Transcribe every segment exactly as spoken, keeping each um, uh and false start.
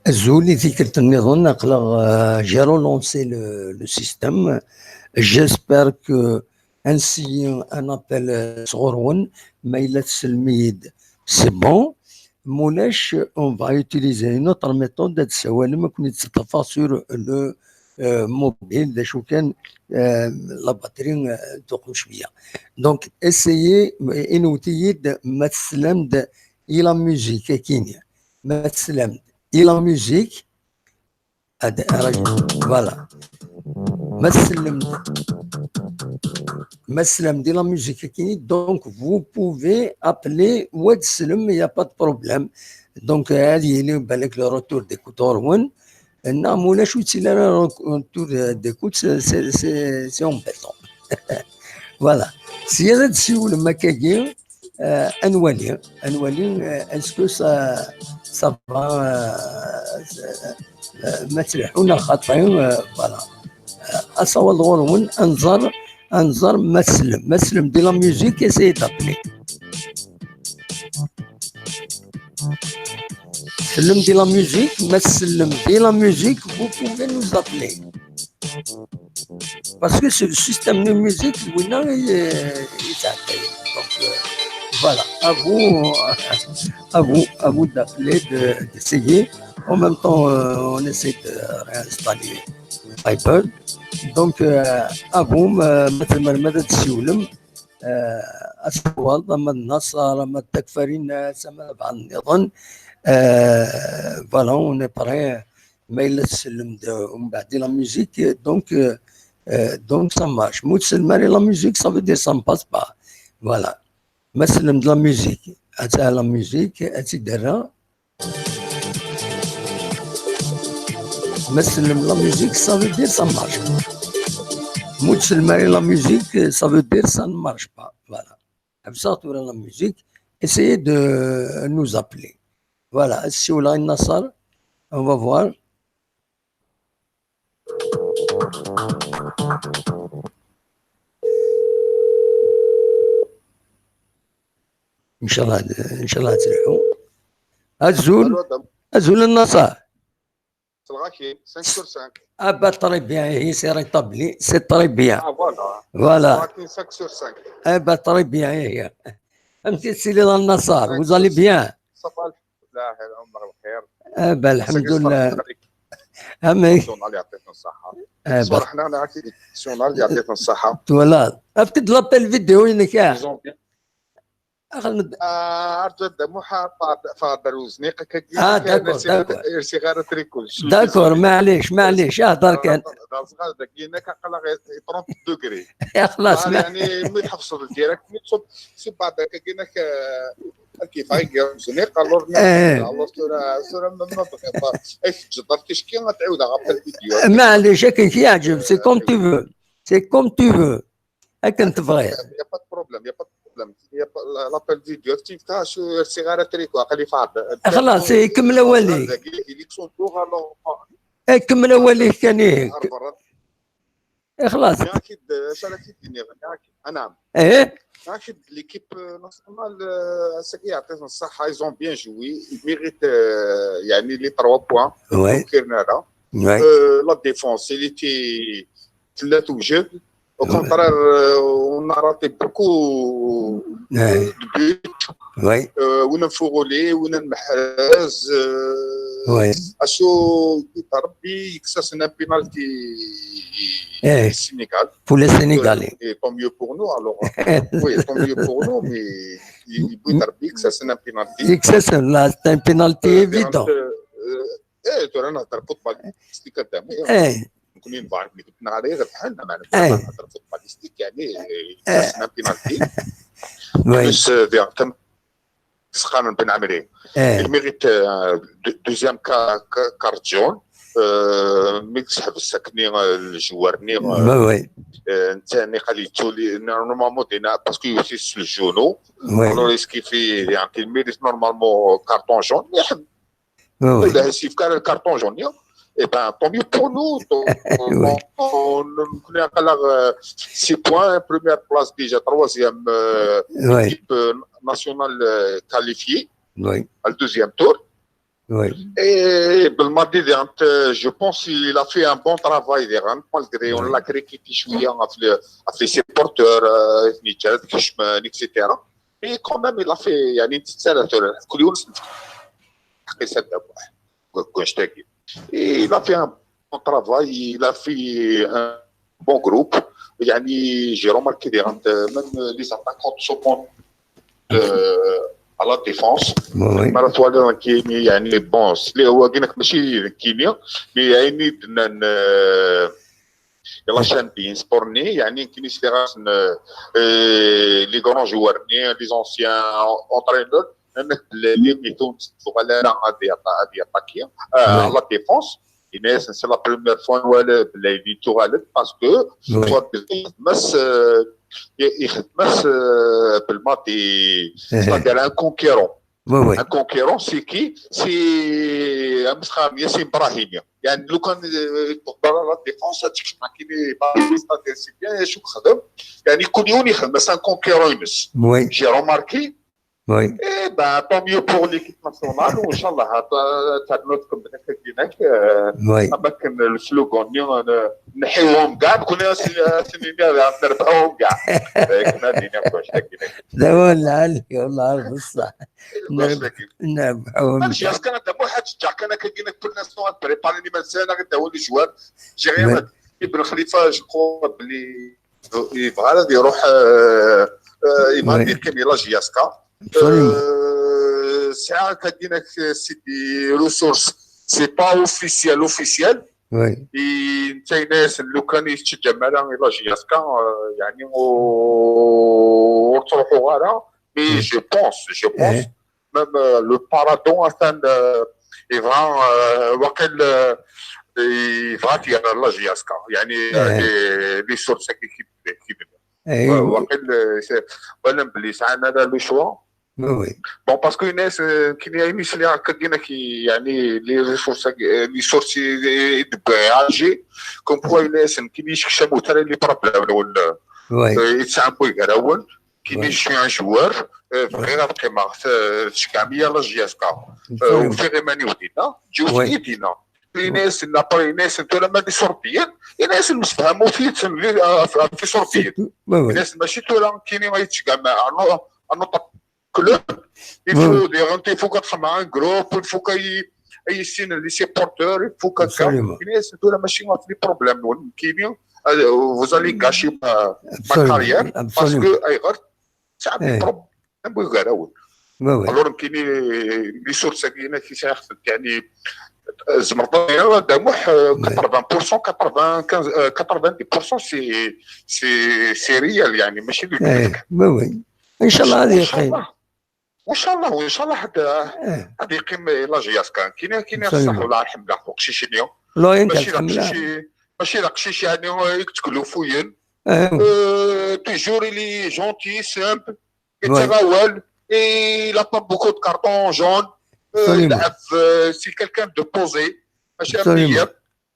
Azul i tikkelt nniḍen, aql-aɣ, euh, j'ai relancé le, le système. J'espère que ainsi un appel, euh, sɣur-wen, ma yella tsellem-iyi-d, c'est bon. Mulac, on va utiliser une autre méthode, ad tsawalem, ad ken-id-ttafeɣ sur le, euh, mobile, d acu kan, euh, la batterie, euh, tuqem cwiya. Donc, essayez, inwet-iyi-d ma teslam-d i la musique, akini. Ma teslam-d i la musique, ad, voilà. Ma teslam-d, ma teslam-d i la musique, akini, donc vous pouvez appeler ou ad teslam, il n'y a pas de problème. Donc, euh, ad yili balak le retour d'écoute ɣur-wen. Neɣ ma ulac ur yettili ara retour d'écoute, c'est, c'est, c'est, c'est embêtant. Voilà. Sya ad d-tsiwlem akkagi, euh, ad nwali, ad nwali, euh, est-ce que ça, ça va, euh, euh, ma tleḥḥu neɣ xaṭi, euh, voilà. Euh, asawaḍ ɣur-wen, ad nẓer, ad nẓer ma tsellem. Ma tsellem di la musique, essayez d'appeler. Tsellem di la musique, ma tsellem di la musique, vous pouvez nous appeler. Parce que c'est le système de musique, winna, il est, il est atteint. Donc, euh, voilà, à vous, à vous, à vous d'appeler, de, d'essayer. En même temps, euh, on essaie de réinstaller iPod. Donc, euh, à vous, ma, ma, ma, ma, euh, asawaḍ, ama d Naṣer, ama d Takfarinas, ama d bɛaḍ nniḍen. Euh, voilà, on est prêt. Ma yella tsellem-d, euh, umbeɛd di la musique, donc, euh, euh, donc ça marche. Ma ur tsellem ara i la musique, ça veut dire ça ne passe pas. Voilà. Ma tsellem-d la musique, ad, la musique, ad tt-id-rreɣ. Ma tsellem la musique, ça veut dire ça marche. Ma ur tsellem ara i la musique, ça veut dire ça ne marche pas. Voilà. Ḥebseɣ tura la musique. Essayez de nous appeler. Voilà, ad ssiwleɣ i Naṣer. On va voir. Inchallah, inchallah ad telḥu. Azul. Allô, Adam. Azul a Naṣer. Cinq sur cinq. Ah bah, très bien, ici c'est rétabli, c'est très bien. Ah, voilà. Voilà. Cinq sur cinq. Eh bah, très bien, ici. Amek i tettiliḍ a Naṣer, vous allez bien? Ça va, الحمد لله، الأمر بخير. Eh bah, الحمد لله. Amek? National يعطيكم الصحة. Eh bah. صور حنا، أنا عرفتي National يعطيكم الصحة. Voilà. Efk-d l'appel vidéo-inek, ah. Ils ont bien. Axel med- Ah, أرجو الدموع فاض-، فاضل وزنيقة كي. Ah, d'accord, d'accord. يرسي غير تريكول. D'accord, معليش، معليش، اهدر كان. صغار داك هناك قال غير trente degrés. يا خلاص، ما- يعني، ما يحفظوا الديريكت، ما تصب، تصب بعد هكا كي هناك، آه، كيف هاي زنيقة، alors، إيه. Alors، صورة، صورة ما، ما بغيت. إيش تجدر تشكي، غتعاود غير في الفيديو. معليش، هكا كي يعجب، c'est comme tu veux. C'est comme tu veux. هكا تبغي. Il y a pas de problème, il y a pas de problème. Il y a pas, l'appel vidéo, tu vois, شو صغيرة تريكو، خلي فاض. خلاص، إيه، كمل أولي. إيه، كمل أولي كان إيه. إيه، خلاص. يا أخي، أنا أكيد، نعم. إيه؟ يا أخي، l'équipe nationale، آه، يعطيهم الصحة، ils ont bien joué, ils méritent، آه، يعني les trois points. Ouais. Donc، كيرنا هذا. Ouais. آه، la défense، اللي تي-، تلا توجد. Au contraire, euh, on a raté beaucoup de buts. Oui. Euh, وين نفوغولي، وين نمحرز، euh, oui. أشو يبغي ربي يكسسنا بينالتي. إيه. السنغال. Pour le Sénégal. Et tant mieux pour nous, alors. Oui, tant mieux pour nous, mais يبغي ربي يكسسنا بينالتي. يكسسنا، c'est un penalty évident. Euh, إيه، ترى نهضر فوتبال، ستيك قدامي. إيه. نكون ينفع، كنت نهار غير بحالنا، معنا. إيه. نهضر فوتباليستيك، يعني، إيه. خاصنا بينالتي. Oui. Plus، آه، ديال كان سخان بن عمري. إيه. Il mérite، آه، deuxième ca-، ca-، carte jaune. آه، ميكس حبس سكني، آه، الجوارني، آه، oui. آه، نتاني قال لي تولي، normalement دينا، parce que aussi sur le genou. Oui. Alors، est-ce qu'il fait، يعني، il mérite normalement carton jaune، mais حب-، Oui, oui. ولا هادشي في كان الكارطون جون، يا. Eh ben, tant mieux pour nous. Donc, oui. On, on, on, on a six points, première place déjà, troisième, euh, oui. Équipe, euh, nationale, euh, qualifiée. Oui. Le deuxième tour. Oui. Et Belmadi, je pense qu'il a fait un bon travail, malgré la critique, شوية في les supporters, et cetera. Et quand même, il a fait, يعني, كل يوم كنت تاكي. Et il a fait un bon travail, il a fait un bon groupe. يعني, j'ai remarqué des, même les attaquants sont bons, euh, à la défense. Oui, oui. مرة توالي كيني، يعني، bon، اللي هو كينك ماشي كيني، mais يعني، دنا، آه، يلا شان بين سبورني، يعني، كيني سي غاس، آه، les grands joueurs، les anciens entraîneurs، انك اللي يتون ولا لا غادي يعطى، غادي يعطى كيا، آه، Oui. la défense. الناس، c'est la première fois ولا بلا يدي تو غالب، parce que Oui. soit يخدمس، آه، يخدمس، آه، بالماضي، إيه. c'est-à-dire un conquérant. Oui, oui. Un conquérant, c'est qui? C'est مسخر ياسين ابراهيمي. يعني لو كان، آه، تقدر la défense، هادشي شفنا كي c'est-à-dire c'est bien شو خدم. يعني كل يوم يخدم، c'est un conquérant يونس. Oui, J'ai remarqué. oui, Eh ben, tant mieux pour l'équipe nationale. وان شاء الله هاد، هاد نوتكم هناك هناك، آه، oui. اما كان السلوغون، آه، نحيوهم كاع، كنا سنين نربحوهم كاع. كنا دينا كوش هكا. لا والله، علي والله عارف بصح. نربحوهم. ماشي، اسكان هذا مو حاجه تاع كان كاين كل الناس بريباري لي مانسان غير داو لي جوار. جي غير ابن خليفه، جو كرو بلي يبغى غادي يروح، آه، آه، يبغى Oui. يدير كيما لا جي اس كا. Absolument. آه، ساعه كدينا سيدي ريسورس، c'est pas officiel officiel. Oui. انت ناس لو كان يتشجع معنا لا جي اس كا، آه، يعني، و- وتروحوا غانا. Mais je pense, je pense, إيه. même, آه، le Paradon اصلا، آه، يبغى، آه، واقيل، آه، يبغى ديال لا جي اس كا، يعني، إيه. لي، لي سورس كي، كي، كي إيه. واقيل، آه، سي-، ولا بلي سعانا لا لو شوا. Oui, oui. Bon, parce que الناس، آه، كاين يعني اللي هكا كاين كي، يعني، لي ريسورس، آه، لي سورس يدبر عاجي، كوم كوا الناس كاين يشكشموا ترى لي بروبليم ولا Oui. يتعاملوا يقراون. كي Oui. شي ان جوار، آه، بغي غير القيمه، آه، تشجع مية لا جي اس كا. Absolument. وفي غير ماني ودينا، جوج Oui. ايدينا. الناس لابري، الناس انتو لما دي سوربيين، الناس نسفهموا في تسمى، آه، في، في سوربيين. Oui, oui. الناس ماشي تو راه كاينين غيتشجع مع انو، انو طب كلوب. Il faut des, il faut كتخدم مع ان جروب، il faut كي يسين لي سيبورتور، il faut كا. Absolument. الناس انتو ماشي في لي بروبليم كاينين. Vous allez gâcher ma, ma Absolument. carrière parce Absolument. que اي غير صعب إيه. بروبليم بغير اول. Oui, oui. الوغ كاينين لي سورس كاينه كي شيخ، يعني، زمرطيه داموح، quatre-vingts pour cent، quatre-vingt-quinze، quatre-vingt-dix pour cent c'est, c'est, c'est réel، يعني ماشي ديك إيه. Oui, oui. ان شاء الله هذه وان شاء خير. الله، وان شاء الله، وان شاء الله حتى إيه. غادي يقيم لا جي اس كا. كاينه، كاينه إن شاء الله. الصح ولا الحمد لله، فوق شي شي اليوم. لا، انت ماشي الحمد داك لله. شي، ماشي داك شي شي، يعني، يتكلفوا فوين. إيه. Euh, toujours il est gentil, simple, Ouais. يتغول، il a pas beaucoup de cartons jaunes. Euh, Absolument. يلعب، euh, c'est quelqu'un de posé. ماشي Absolument. مليح.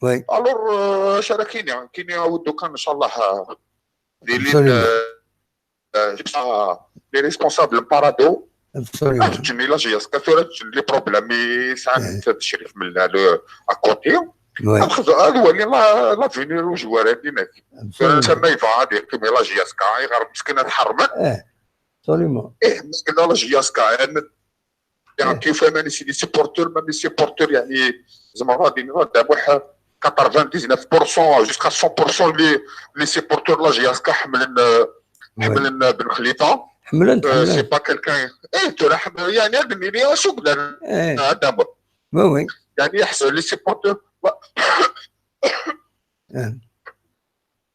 Oui. الوغ، آه، اش راه كاين؟ كاين عاود دوكا ان شاء الله، آه، دي لين، Absolument. آه، آه، لي ريسبونسابل بارادو. Absolument. تجني لا جي اس كا، تجني لي بروبليم، ساعات إيه. تشريف من هذا اكوتي. Oui. هذا هو لي لا، لافينير وجوار هادي ناك. Absolument. تما يبغى غادي يقيم لا جي اس كا، يغرب مسكين هاد حرمت. إيه. Absolument. ايه، مسكين لا جي اس كا، يعني، يعني، كيف انا سي لي سيبورتور، ما لي سيبورتور، يعني، زعما غادي نغدا واحد quatre-vingt-dix-neuf pour cent jusqu'à cent pour cent لي، لي سيبورتور لا جي اس كا حملن، حملن بن خليفه. حملت، آه، سي حملت. با كيلكان، ايه، تو راه حمل، يعني، هذا اللي شو قلنا إيه. هذا هو. Oui, oui. يعني، يحسب لي سيبورتور. إيه.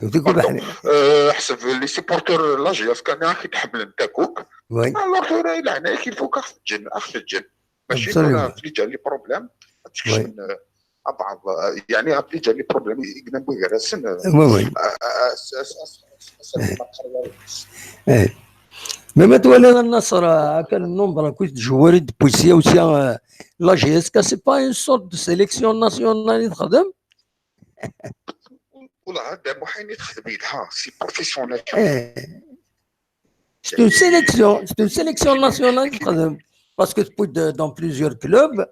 يعطيكم الحنين. آه، حسب لي سيبورتور لا جي اس كا كيتحملن تاكوك. Oui. الوغ هنا الا هنا كيفوك اخ الجن، اخ الجن. ماشي Absolument. كون في جال لي بروبليم. تكشف Oui. من، آه، بعض، آه، يعني، غادي جا لي بروبليم يقدر نقول غير سن. Oui, oui. آه، آه، آه، إيه. مي ما توالي النصر، آه، كان النومبر كنت جواري دوبوي سيا وسيا، آه، لا جي اس كا، c'est pas une sorte de sélection nationale اللي تخدم. والله هذا محامي تخدم يدها، سي بروفيسيونيل. إيه. C'est une sélection, c'est une sélection nationale اللي تخدم. Parce que depuis de, dans plusieurs clubs,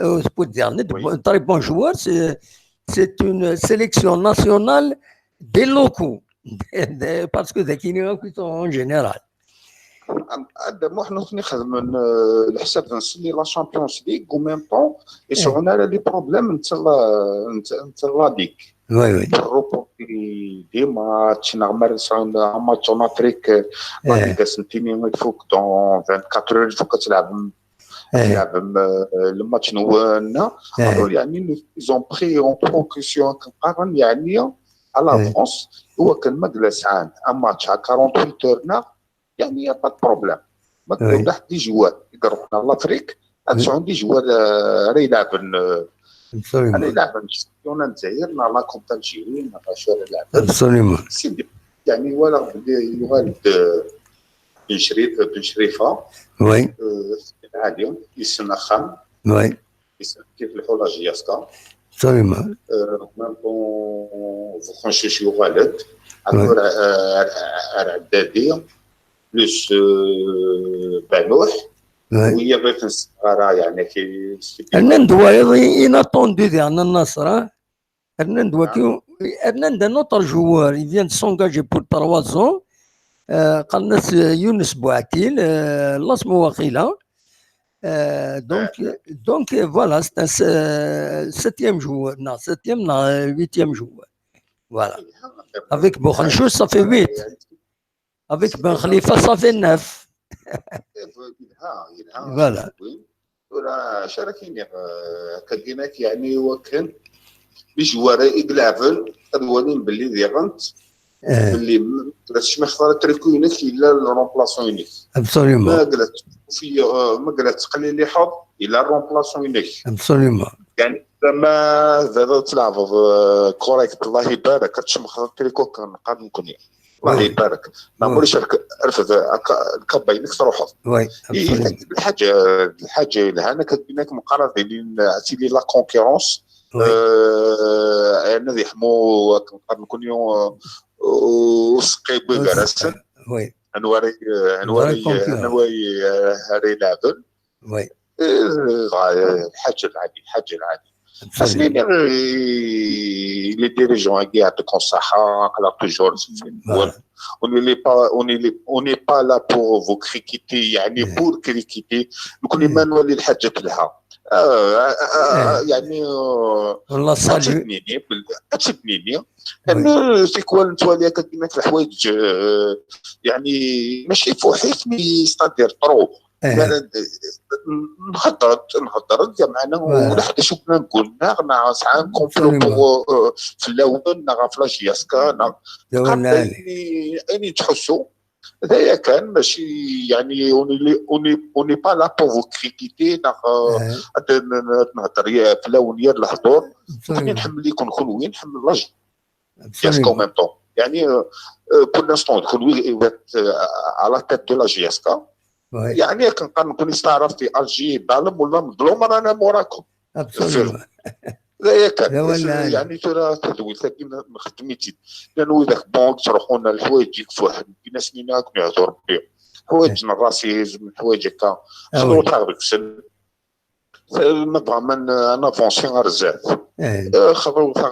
Euh, je peux dire, un très bon joueur, c'est, c'est une sélection nationale des locaux. Parce que des Kényans qui sont en général. Adamu, ḥna nutni xedmen, euh, leḥsab n sni la Champions League, en même temps, et on a des problèmes entre la, entre la Ligue. Oui, oui. Reporter des matchs, normal, c'est un match en Afrique, la Ligue, c'est une fois que dans vingt-quatre heures, il faut que tu l'aies. Ils avaient, euh, le match نوان. Alors, يعني, ils ont pris en précaution, يعني, à l'avance. وكان ما جلس عن un match à quarante-huit heures, يعني, il n'y a pas de problème. ما كاين واحد des joueurs يروحوا لافريك، هادشي عندي joueurs، آه، راه يلعبن، آه، راه يلعبن championnat الجزائر، نا la Coupe d'Algérie، نا la Championnat يلعبن. Absolument. يعني، ولا بلي يوالد، آه، بن شريف، بن شريفه. Oui. آه، العالي يسنى خان. Oui. يسنى كيف الحوله جياسكا. Absolument. آه، même temps، فوخنشوش يوالد. عبد العدادي. Plus، آه، بانوح. Oui. وهي بغيت نصغرها، يعني، كي Hernando wayeḍ inattendu diɣen النصر. Hernando waki, Hernando, un autre joueur, il vient de s'engager pour trois ans. Euh, qqaren-as Younes Bouakil, euh, l'ASM waqila. Euh, donc, donc, euh, voilà, c'est un septième joueur, non, septième, non, euh, huitième joueur. Voilà. Avec Boukhachouch, ça fait huit. Avec Ben Khalifa, ça fait neuf. Voilà. Tura, acu ara k-iniɣ, akka d-yenna-k, yeɛni, iwakken les joueurs i ilɛben ad walin belli diɣen, belli ma tecmiḥeḍ ara triko-inek, yella le remplaçant-inek. Absolument. Ma yella teqliliḥeḍ, yella le remplaçant-inek. Absolument. Yeɛni, ma tebɣiḍ ad tleɛbeḍ correct, Allah ibarek, ad tcemxeḍ triko kan, neqqar nekkni. الله يبارك. ما نقولش لك ارفد الكابا انك تروح. Oui. الحاجه، الحاجه اللي هنا كتبينك مقارنه بين سيدي la concurrence. انا ذي حمو كنقارن كل يوم وسقي بوغرس. Oui. انواري، انواري، انواري هاري لعبن. Oui. الحاجه العادي، الحاجه العادي. اسميني، les dirigeants يعطيكم الصحة، على toujours. On n'est pas, on est, on n'est pas là pour vous critiquer، يعني، pour critiquer. نكون ما نولي الحاجة لها. آه، آه، يعني، آه، والله صالح. عجبني، عجبني. لأنه c'est quoi نتوالي هكا كيما الحوايج، آه، يعني، ماشي فوحيت، mais c'est-à-dire trop. نهضرت، نهضرت زعما انا ولا حدا شفنا نقول نا ساعه complot في الاول، نا في la JSK، نا اني تحسو. هذايا كان ماشي، يعني، on n'est pas là pour vous critiquer، نا نهضر في الاول يا الحضور. نحمل ليكم كل وين نحمل لاجي. JSK en même temps. يعني، pour l'instant كل وين à la tête de la JSK. يعني كنقارن نكون استعرف في الجي ظالم ولا مظلوم، رانا موراكم. Absolument. لا ياك. يعني ترى تدوي ساكن نخدمي تيد، لانه اذا بون تروحوا لنا الحوايج يكفوا واحد، كاين سنين راكم يعطوا ربي حوايج الراسيزم، حوايج هكا. خذوا تاع ديك السن. نبغى من نافونسي غير زاد. خذوا تاع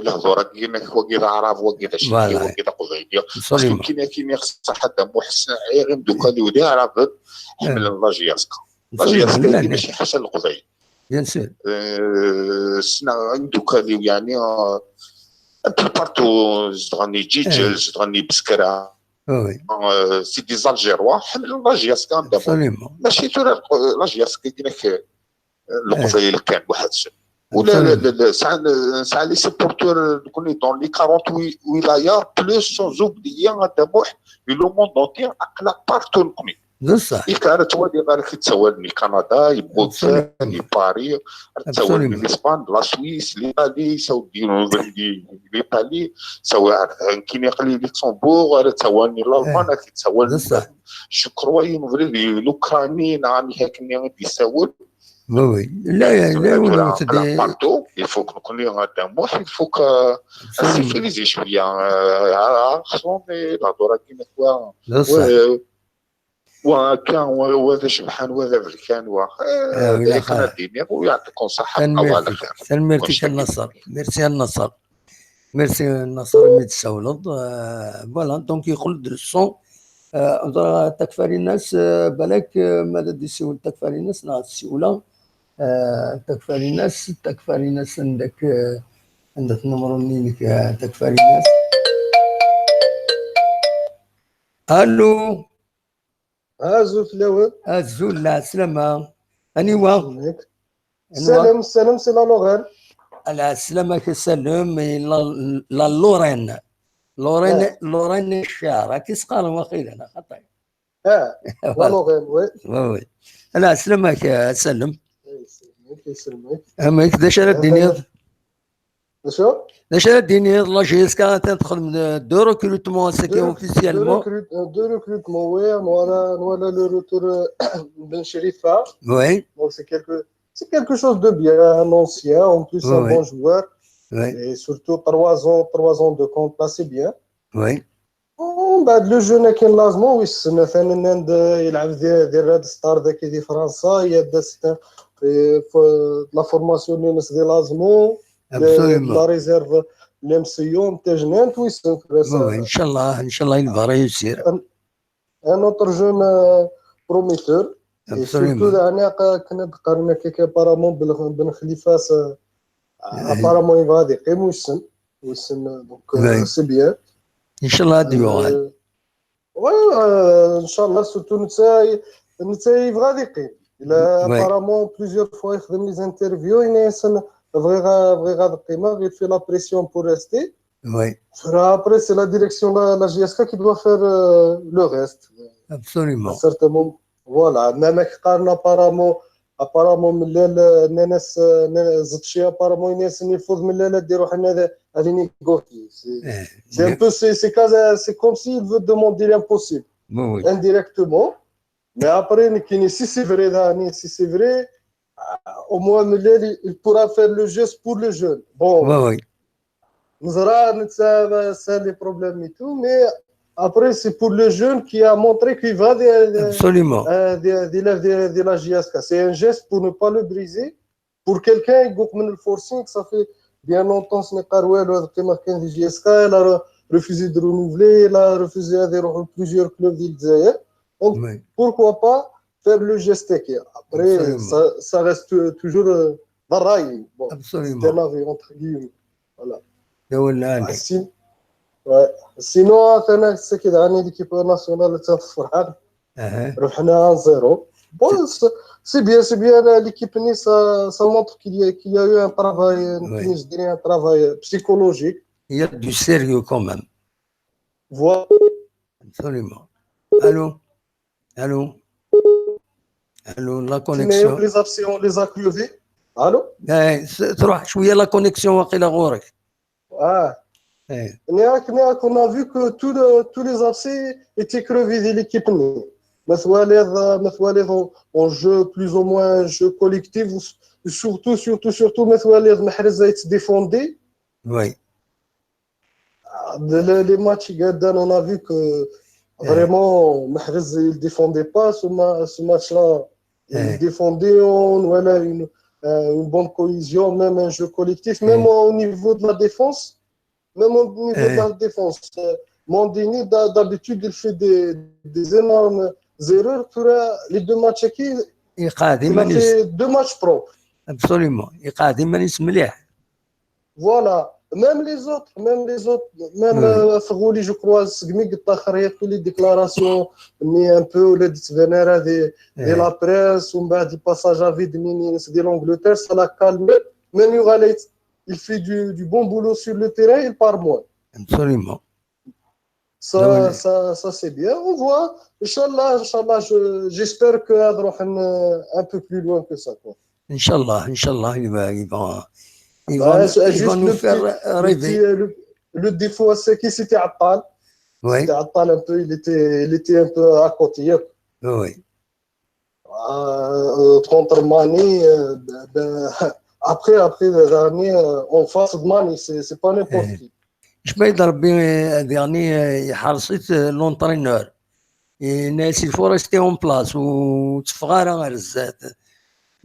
الهضره كاين واقي العرب، واقي الشيخ، واقي قبايليه. كاين كاين صح حتى محسن عيغيم دوكا اللي ولي عرب. حمل لا JSK. لا JSK ماشي حاجه القبايل. Bien sûr. سنا دوكا اللي يعني، un peu partout، زدغني جيجل، زدغني بسكره. C'est des Algérois، حمل لا JSK عندهم. ماشي ترى لا JSK كاين القبايل كان واحد الشيء. ولا ساعه ساعه les supporters نكون dans les quarante ولايه، plus sans oublier هذا موح، le monde entier اقلع partout نكوني. بصح. يكارت ولي بالك يتسوالني كندا، يبوتان، يباري، تسوالني الاسبان، لا سويس، ليطالي، ساودي ليطالي، سواء كاين يقلي لوكسمبورغ، تسوالني الالمان، تسوالني جو كروا ينوفري لوكراني، نعم هاك يساول. Oui, oui. لا، لا، ولا بارتو، il faut que نكون هذا موح، il faut que نسيفيليزي شويه. خصهم يهضروا كيما هو. بصح. Wa akka, wa, wa d acebḥan, wa d abelkan, wa. Eh, d ayen kan ad d-iniɣ, u yeɛṭikum ṣṣeḥḥa, tanemmirt-ik, tanemmirt-ik a Nnaṣer. Merci a Nnaṣer. Merci a Nnaṣer imi d-tessawleḍ. Euh, voilà, donc yeqqel-d le son. Euh, takfarinas, euh, balak, euh, ma d ad d-yessiwel takfarinas neɣ ad tessiwla. Euh, takfarinas, takfarinas anda-k, euh, anda-t numru-nni-inek, euh, takfarinas. Allô. Azul fell-awen. Azul, lɛeslama. Aniwa? Aniwa? Salam, salam, c'est la Lorraine. Lɛeslama-k a Salem, la, la Lorraine. Lorraine, ah. Lorraine Cher, akka i s-qqaren waqila, neɣ xaṭi? Ah, la Lorraine, oui. Oui, oui. Lɛeslama-k a Salem. Iselmek, iselmek. Amek, d acu ara d-tiniḍ? Acu? D acu ara d-tiniḍ, la J S K atan texdem de, de recrutement, c'est que officiellement. De recrut-, euh, de recrutement, oui, voilà, voilà le retour, euh, de Ben Cherifa. Oui. Donc c'est quelque, c'est quelque chose de bien, un ancien, en plus un bon joueur. Oui. Et surtout trois ans, trois ans de contrat, c'est bien. Oui. ومن بعد le jeune كاين لازمو ويسن ثاني نند يلعب دي, دي Red Star ذاك دي فرنسا يا دست la formation اللي نس دي لازمو. Absolument. La réserve لمسيوم تجننت ويسن. Oui, إن شاء الله، إن شاء الله il va réussir. Un, un autre jeune, euh, prometteur. Absolument. Et surtout داني كنا قرنا كيك apparemment بن خليفة. Apparemment يبغى غادي يقيم ويسن. ويسن، donc, euh, c'est bien. إن شاء الله غادي يوغال. Oui, euh, إن شاء الله، surtout نتا، نتا يبغى غادي يقيم. إلا apparemment plusieurs fois يخدم les interviews، ينسن بغي غا-، بغي غادي يقيم، غير في la pression pour rester. Oui. Après c'est la direction, la, la J S K qui doit faire, euh, le reste. Absolument. À certains moments. Voilà, même كي قارنا apparemment، apparemment من لا، لا، الناس، آه، زدشي apparemment الناس اللي يفوض من لا، لا ديروا حنا هذا، هذه négocier. C'est un peu, c'est, c'est quasi, c'est comme s'il veut demander l'impossible. Oui, oui. Indirectement. Mais après, نكيني، si c'est vrai, داني، si c'est vrai, euh, au moins من لا، il pourra faire le geste pour le jeune. Bon. Oui, oui. نزرع نتسابى سان les problèmes et tout, mais après c'est pour le jeune qui a montré qu'il va de, de, absolument, euh, de, de la, de, de la J S K. C'est un geste pour ne pas le briser. Pour quelqu'un يقوق من le forcing, ça fait bien longtemps سني قار والو هذا كيما كان في J S K, il a re-, refusé de renouveler, il a refusé de rejoindre plusieurs clubs في الجزائر. Donc, oui, pourquoi pas faire le geste كي. Après, absolument, ça, ça reste toujours, euh, dans le rail. Bon, absolument, c'est un avis entre guillemets. Voilà. يا ولا عليك. Sin-, ouais. Sinon, أنا سكيت عني l'équipe nationale تفرحان. أها. ربحنا un zéro. Bon, c'est, c'est bien, c'est bien. L'équipe Nice, ça, ça montre qu'il y a, qu'il y a eu un travail, oui, كينيش ديري un travail psychologique. Il y a du sérieux quand même. Voilà. Absolument. Allô? Allô? Allô, la connexion. Les absents, on les a clevés. Allô? إيه، س-، تروح شوية la connexion واقيلا غورك. Ah. إيه. Mais, mais on a vu que tous les, tous les absents étaient crevés de l'équipe. مثواليض، مثواليض en, en jeu plus ou moins un jeu collectif, surtout, surtout, surtout, مثواليض محرز يتديفوندي. Oui. Ah, de, les, les matchs قاعدين، on a vu que, eh, vraiment محرز il défendait pas ce ma-, ce match-là. Il, eh, défendait, on, voilà, une, euh, une bonne cohésion, même un jeu collectif, même, eh, au niveau de la défense, même au niveau, eh, de la défense. Euh, Mandini, d'ha-, d'habitude, il fait des, des énormes erreurs. Pour, euh, les deux matchs qui, il a fait deux matchs propres. Absolument. يقعد يمانيس مليح. Voilà. Même les autres, même les autres, même, oui, euh, Feghouli, je crois, segmi قطع خريط les déclarations, mais un peu, ولا ديت فينيرا دي، دي، eh, la presse, ومن بعد passage à vide, ميني، دي l'Angleterre, ça l'a calmé. Même Hugo Lloris, il fait du, du bon boulot sur le terrain, il part moins. Absolument. Ça, ça, ça, c'est bien. On voit. إن شاء الله، إن شاء الله, je, j'espère que نروح un, un peu plus loin que ça, quoi. إن شاء الله، إن شاء الله, il va, il va, il va, bah, nous, juste il va nous le faire petit, rêver. Le petit, euh, le, le défaut, c'est qu'il s'était عطل. Oui. C'était عطل un peu, il était, il était un peu à côté. Oui. Euh, contre Mani, euh, ben, après, après le dernier, euh, en face de Mani, c'est, c'est pas n'importe qui. Je vais dire, euh, dernier, euh, يحرص-it, euh, l'entraîneur. Yenna-yas il faut rester en place, ur tteffeɣ ara ɣer zdat.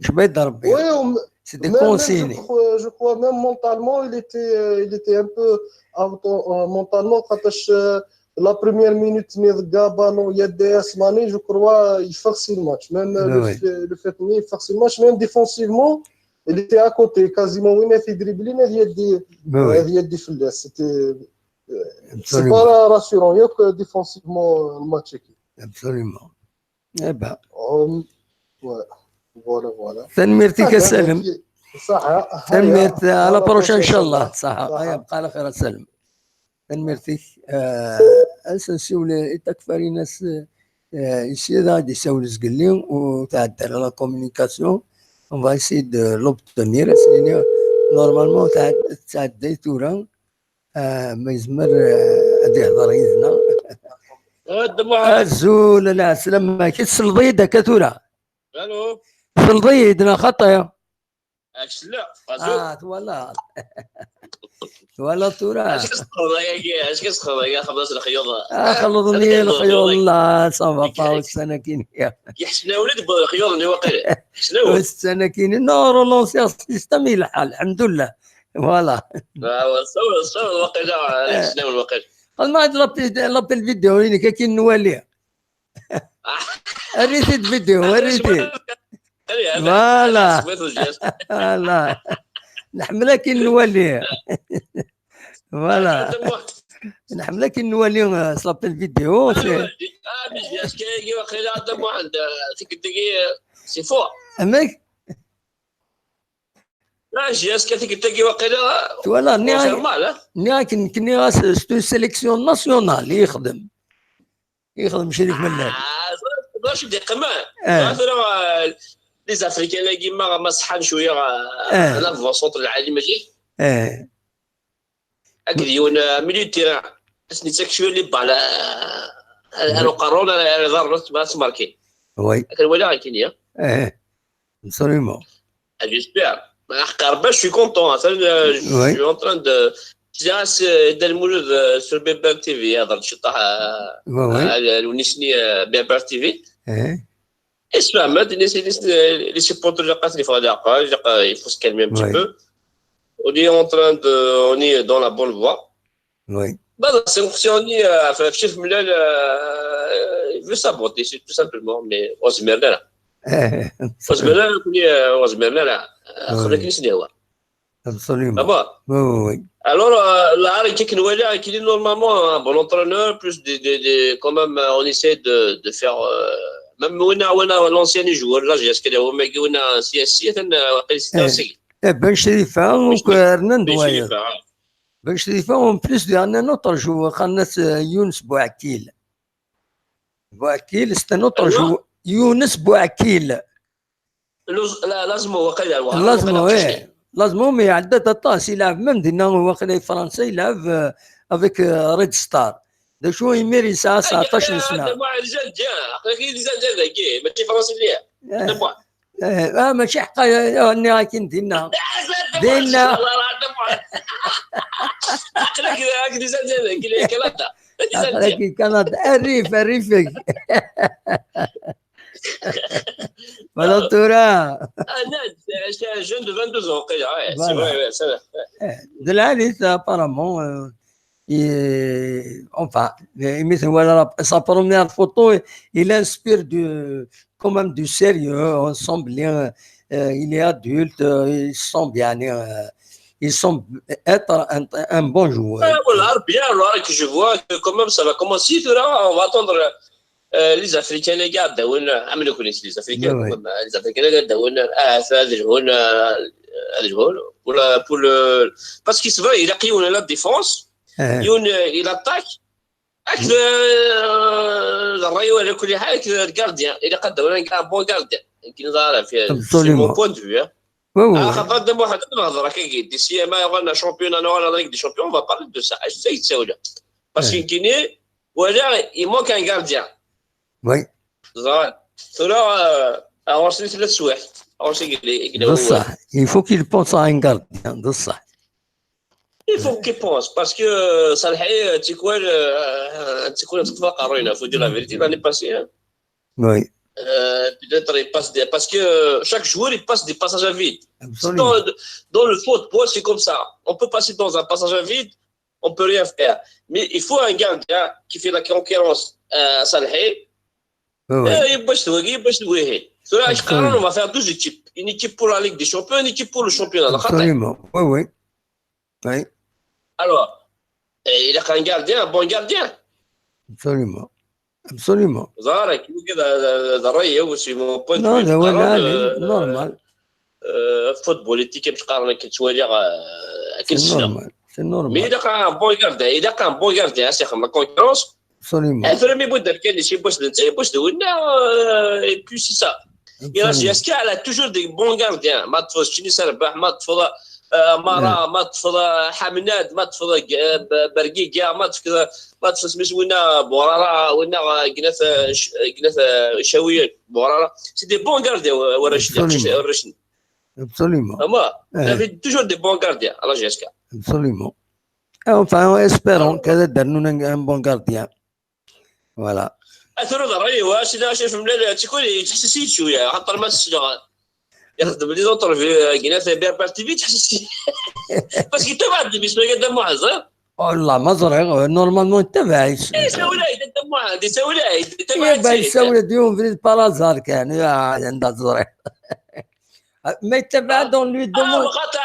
Kma i d-rebbi. Oui, on- C'est des même, même, je, consignes. crois, je crois même mentalement, il était, euh, il était un peu out, euh, mentalement, quand euh, la première minute, il y a ballon, il y a des Asmani, je crois, il force le match. Même euh, Ouais, le, ouais. fait, le fait qu'il force le match, même défensivement, il était à côté, quasiment. Oui, il a fait dribbling, il y a des, Ouais, ouais. euh, il y a des faiblesses. C'était, euh, c'est Absolument. Pas rassurant, il y a que défensivement, euh, le match. Absolument. Eh ben, Euh, ouais. Voilà, voilà. tanemmirt-ik a Salem. صح. Tanemmirt, à la prochaine, إن شاء inchallah. الله. صح. صح. Aya, bqa ɛla xir a Salem. Tanemmirt-ik. Eh, ad as-nsiwel i Takfarinas, eh, yesya ad d-isawel zgelli, ur tɛedda ara la communication. On va essayer de l'obtenir. Ad s-nini, normalement, tɛed-, tettɛedday tura. Eh, ma yezmer, eh, ad ihḍer yid-neɣ. A Dda Muḥend. Azul, lɛeslama-k. Tesleḍ-iyi-d akka tura? Alo. Tesleḍ-iyi-d neɣ xaṭi? Ak selleɣ. Azul. Ah, twalaḍ. Twalaḍ tura? Acu tesxeḍ ayagi? Acu tesxeḍ ayagi? Xelleḍ lexyuḍ. Ah, xelḍen-iyi lexyuḍ, la, ça va pas, ussan-akini. Yeḥsnawen-d lexyuḍ-nni waqila. Ḥsnawen. Ussan-akini, non, relancer système, il lḥal, alḥemdulillah. Voilà. Ah, wa, sawa, sawa, waqila, ḥsnawen waqila. Xedmeɣ-d l'appel, l'appel vidéo-inek, akin nwali. Err-it-id vidéo, err-it-id. Voilà. Voilà. Nḥemmel akin nwali. Voilà. Nḥemmel akin nwali, euh, s l'appel vidéo. C'est Ah, mais est-ce que waqila a Dda Muḥend, euh, tikkelt-agi, euh, c'est fort. Amek? Ah, j'ai est-ce que tikkelt-agi waqila, Voilà, c'est nniɣ-ak, normal, hein? nniɣ-ak nekkni ɣas c'est une sélection nationale i yexdem. Yexdem Crif Mellal. Ah, d acu d-iqqimen. Eh. Tura, euh, les Africains-agi ma, ma ṣeḥḥan cwiya, euh, Eh. l'avant-centre lɛali mačči. Eh, Akked yiwen, euh, milieu de terrain. Ad sen-yettak cwiya les balles, euh, ar uqerru, ar iḍarren, ma ad marqué. oui. Akken walaɣ akkin-ya. Eh, absolument. Ah, j'espère. Aqerba, je suis content. Atan, euh, je Oui. suis en train de, je suis à, euh, Dda Lmulud, euh, sur Bébert T V, hḍer-d ciṭṭaḥ, euh, Oui, oui. euh, Lewnis-nni, euh, Bébert T V. Eh, Isfaham-d, les, les, les supporters, ilaq ad ten-iffeɣ leɛqel, ilaq, euh, il faut se calmer un petit Oui. peu. On est en train de, on est dans la bonne voie. oui. Bah, c'est une question, on est, euh, enfin, Crif Mellal, euh, il veut saboter, c'est tout simplement, mais on se met là. Eh, On se met là, on est, euh, on se met là, là. Ah, Euh, oui. خليك نسناوها. Absolument. D'abord, Oui, oui, oui. Alors, euh, là, avec Ken Wella, qui est normalement un bon entraîneur, plus des, des, des- quand même, euh, on essaie de, de faire, euh, même Wena, Wena, l'ancien joueur, là, j'ai ce qu'il y a, Wena, C S C, euh, c'est Eh. aussi. Eh, Ben Chrifa, donc, euh, Hernando Mais je Waya. sais pas, hein. Ben Chrifa, en plus, il y a un autre joueur, Khanas, euh, Younes Bouakil. Bouakil, c'est un autre Aïwa. Joueur. Younes Bouakil. Laz-, la-, لازم هو قال الواحد، لازم وقال هو، خمسين. إيه. لازم هو يعدى تاع الطاس، يلعب même دينا، هو قال فرنسا، يلعب، آه، avec, آه، Red Star. De شو يمير يسعى تسعطاش سنة. ما رجال جا، أخي، رجال جا ذاك، إيه، ماشي فرنسي ليه. إيه. دابا. إيه، آه، ماشي حقا، آه، أني راكي دينا. دينا. والله العظيم. عقلك، عقلك رجال جا ذاك، اللي كندا. رجال جا. عقلك كندا. الريف، الريف. Voilà, tura. Ah, non, c'est un jeune de vingt-deux ans, ouais, c'est Voilà. vrai, ouais, c'est vrai. Eh, de la liste, apparemment, euh, et, enfin, imi twala sa première photo, il inspire du, quand même du sérieux, on sent bien, euh, il est adulte, euh, il semble, يعني, euh, il semble être un, un bon joueur. Ah, voilà, bien, alors que je vois que quand même ça va commencer, là, on va attendre, euh, les Africains, les gars, داون، عملوا كل شيء، les Africains, Ouais, ouais. quand même, les Africains, les gars, داون، آه، هذا الجهول، آه، هذا الجهول، ولا، pour le, parce que c'est vrai, il a pris la défense, Eh, il, il attaque, avec, euh, الراي ولا كل حاجة، avec le gardien, il a un bon gardien. يمكن هذا في، c'est mon Absolument. Point de vue, hein. Oui, oui, Ah, oui. خاطر دابا واحد الهضره كي قلت، d'ici ما يغنى championnat, نو، la Ligue des champions, on va parler de ça. اش زايد تساوله؟ Parce que Eh. كيني ولا il manque un gardien. Oui. زين. ثورة، آه، اغورسي ثلاث سوايع. اغورسي قال لي، قال لي هو. بصح، il faut qu'il pense à un gardien, بصح. Il faut qu'il pense, parce que, euh, Salhi, euh, tu sais quoi, euh, tu sais quoi, tu vois, Karina, faut dire la vérité, l'année passée, hein. Oui. Euh, peut-être il passe des, parce que, euh, chaque joueur, il passe des passages à vide. Absolument. Dans, dans le football, c'est comme ça. On peut passer dans un passage à vide, on peut rien faire. Mais il faut un gardien qui fait la concurrence à Salhi. Oui, oui. Euh, يبقى شوي، يبقى شوي. Cela, Absolument. On va faire deux équipes. Une équipe pour la Ligue des Champions, une équipe pour le championnat. Absolument. Oui, oui. Oui, Alors, euh, il a un gardien, un bon gardien. absolument. Absolument. زارك كذا، هذا الرأي هو، c'est mon point de Non, vue. هذا هو Alors, العالم. euh, Normal. euh, football, l'équipe, je crois, que tu vois, euh, C'est normal. C'est Mais normal. il a un bon gardien, il a un bon gardien, c'est comme la concurrence. Absolument. Aframi Boudakani, c'est Bouch de Bouch de Winner, euh, et puis c'est ça. Et la Absolument. J S K, elle a toujours des bons gardiens. ما تفضل شني سرباح، ما تفضل، آه، مارا، ما تفضل حمناد، ما تفضل، آه، ب-، برقيقة، ما تفضل، ما تفضل سميت وينا بورارا، وينا، آه، قناث، آه، ش-، قناث، آه، شاوية بورارا. C'est des bons gardiens, ورا شني، Absolument. ورا شني. Absolument. أما آه. ça fait toujours des bons gardiens, à la J S K. Absolument. Enfin, espérons que nous avons un bon gardien. Voilà. اثر ضروري واش اذا شاف ملال تكون يتحسسي شويه خاطر ما تسلغ يخدم لي زونترفيو كينا في بير بار تي في تحسسي. باسكو تبع دي بيسمي قد محزن. والله ما زريغ، normalement تبعيش. اي ساولاي قد محزن، ساولاي يا باي ساولا ديون في بارازار كان، يا عند زريغ. ما يتبع دون لوي اه دومون. وقت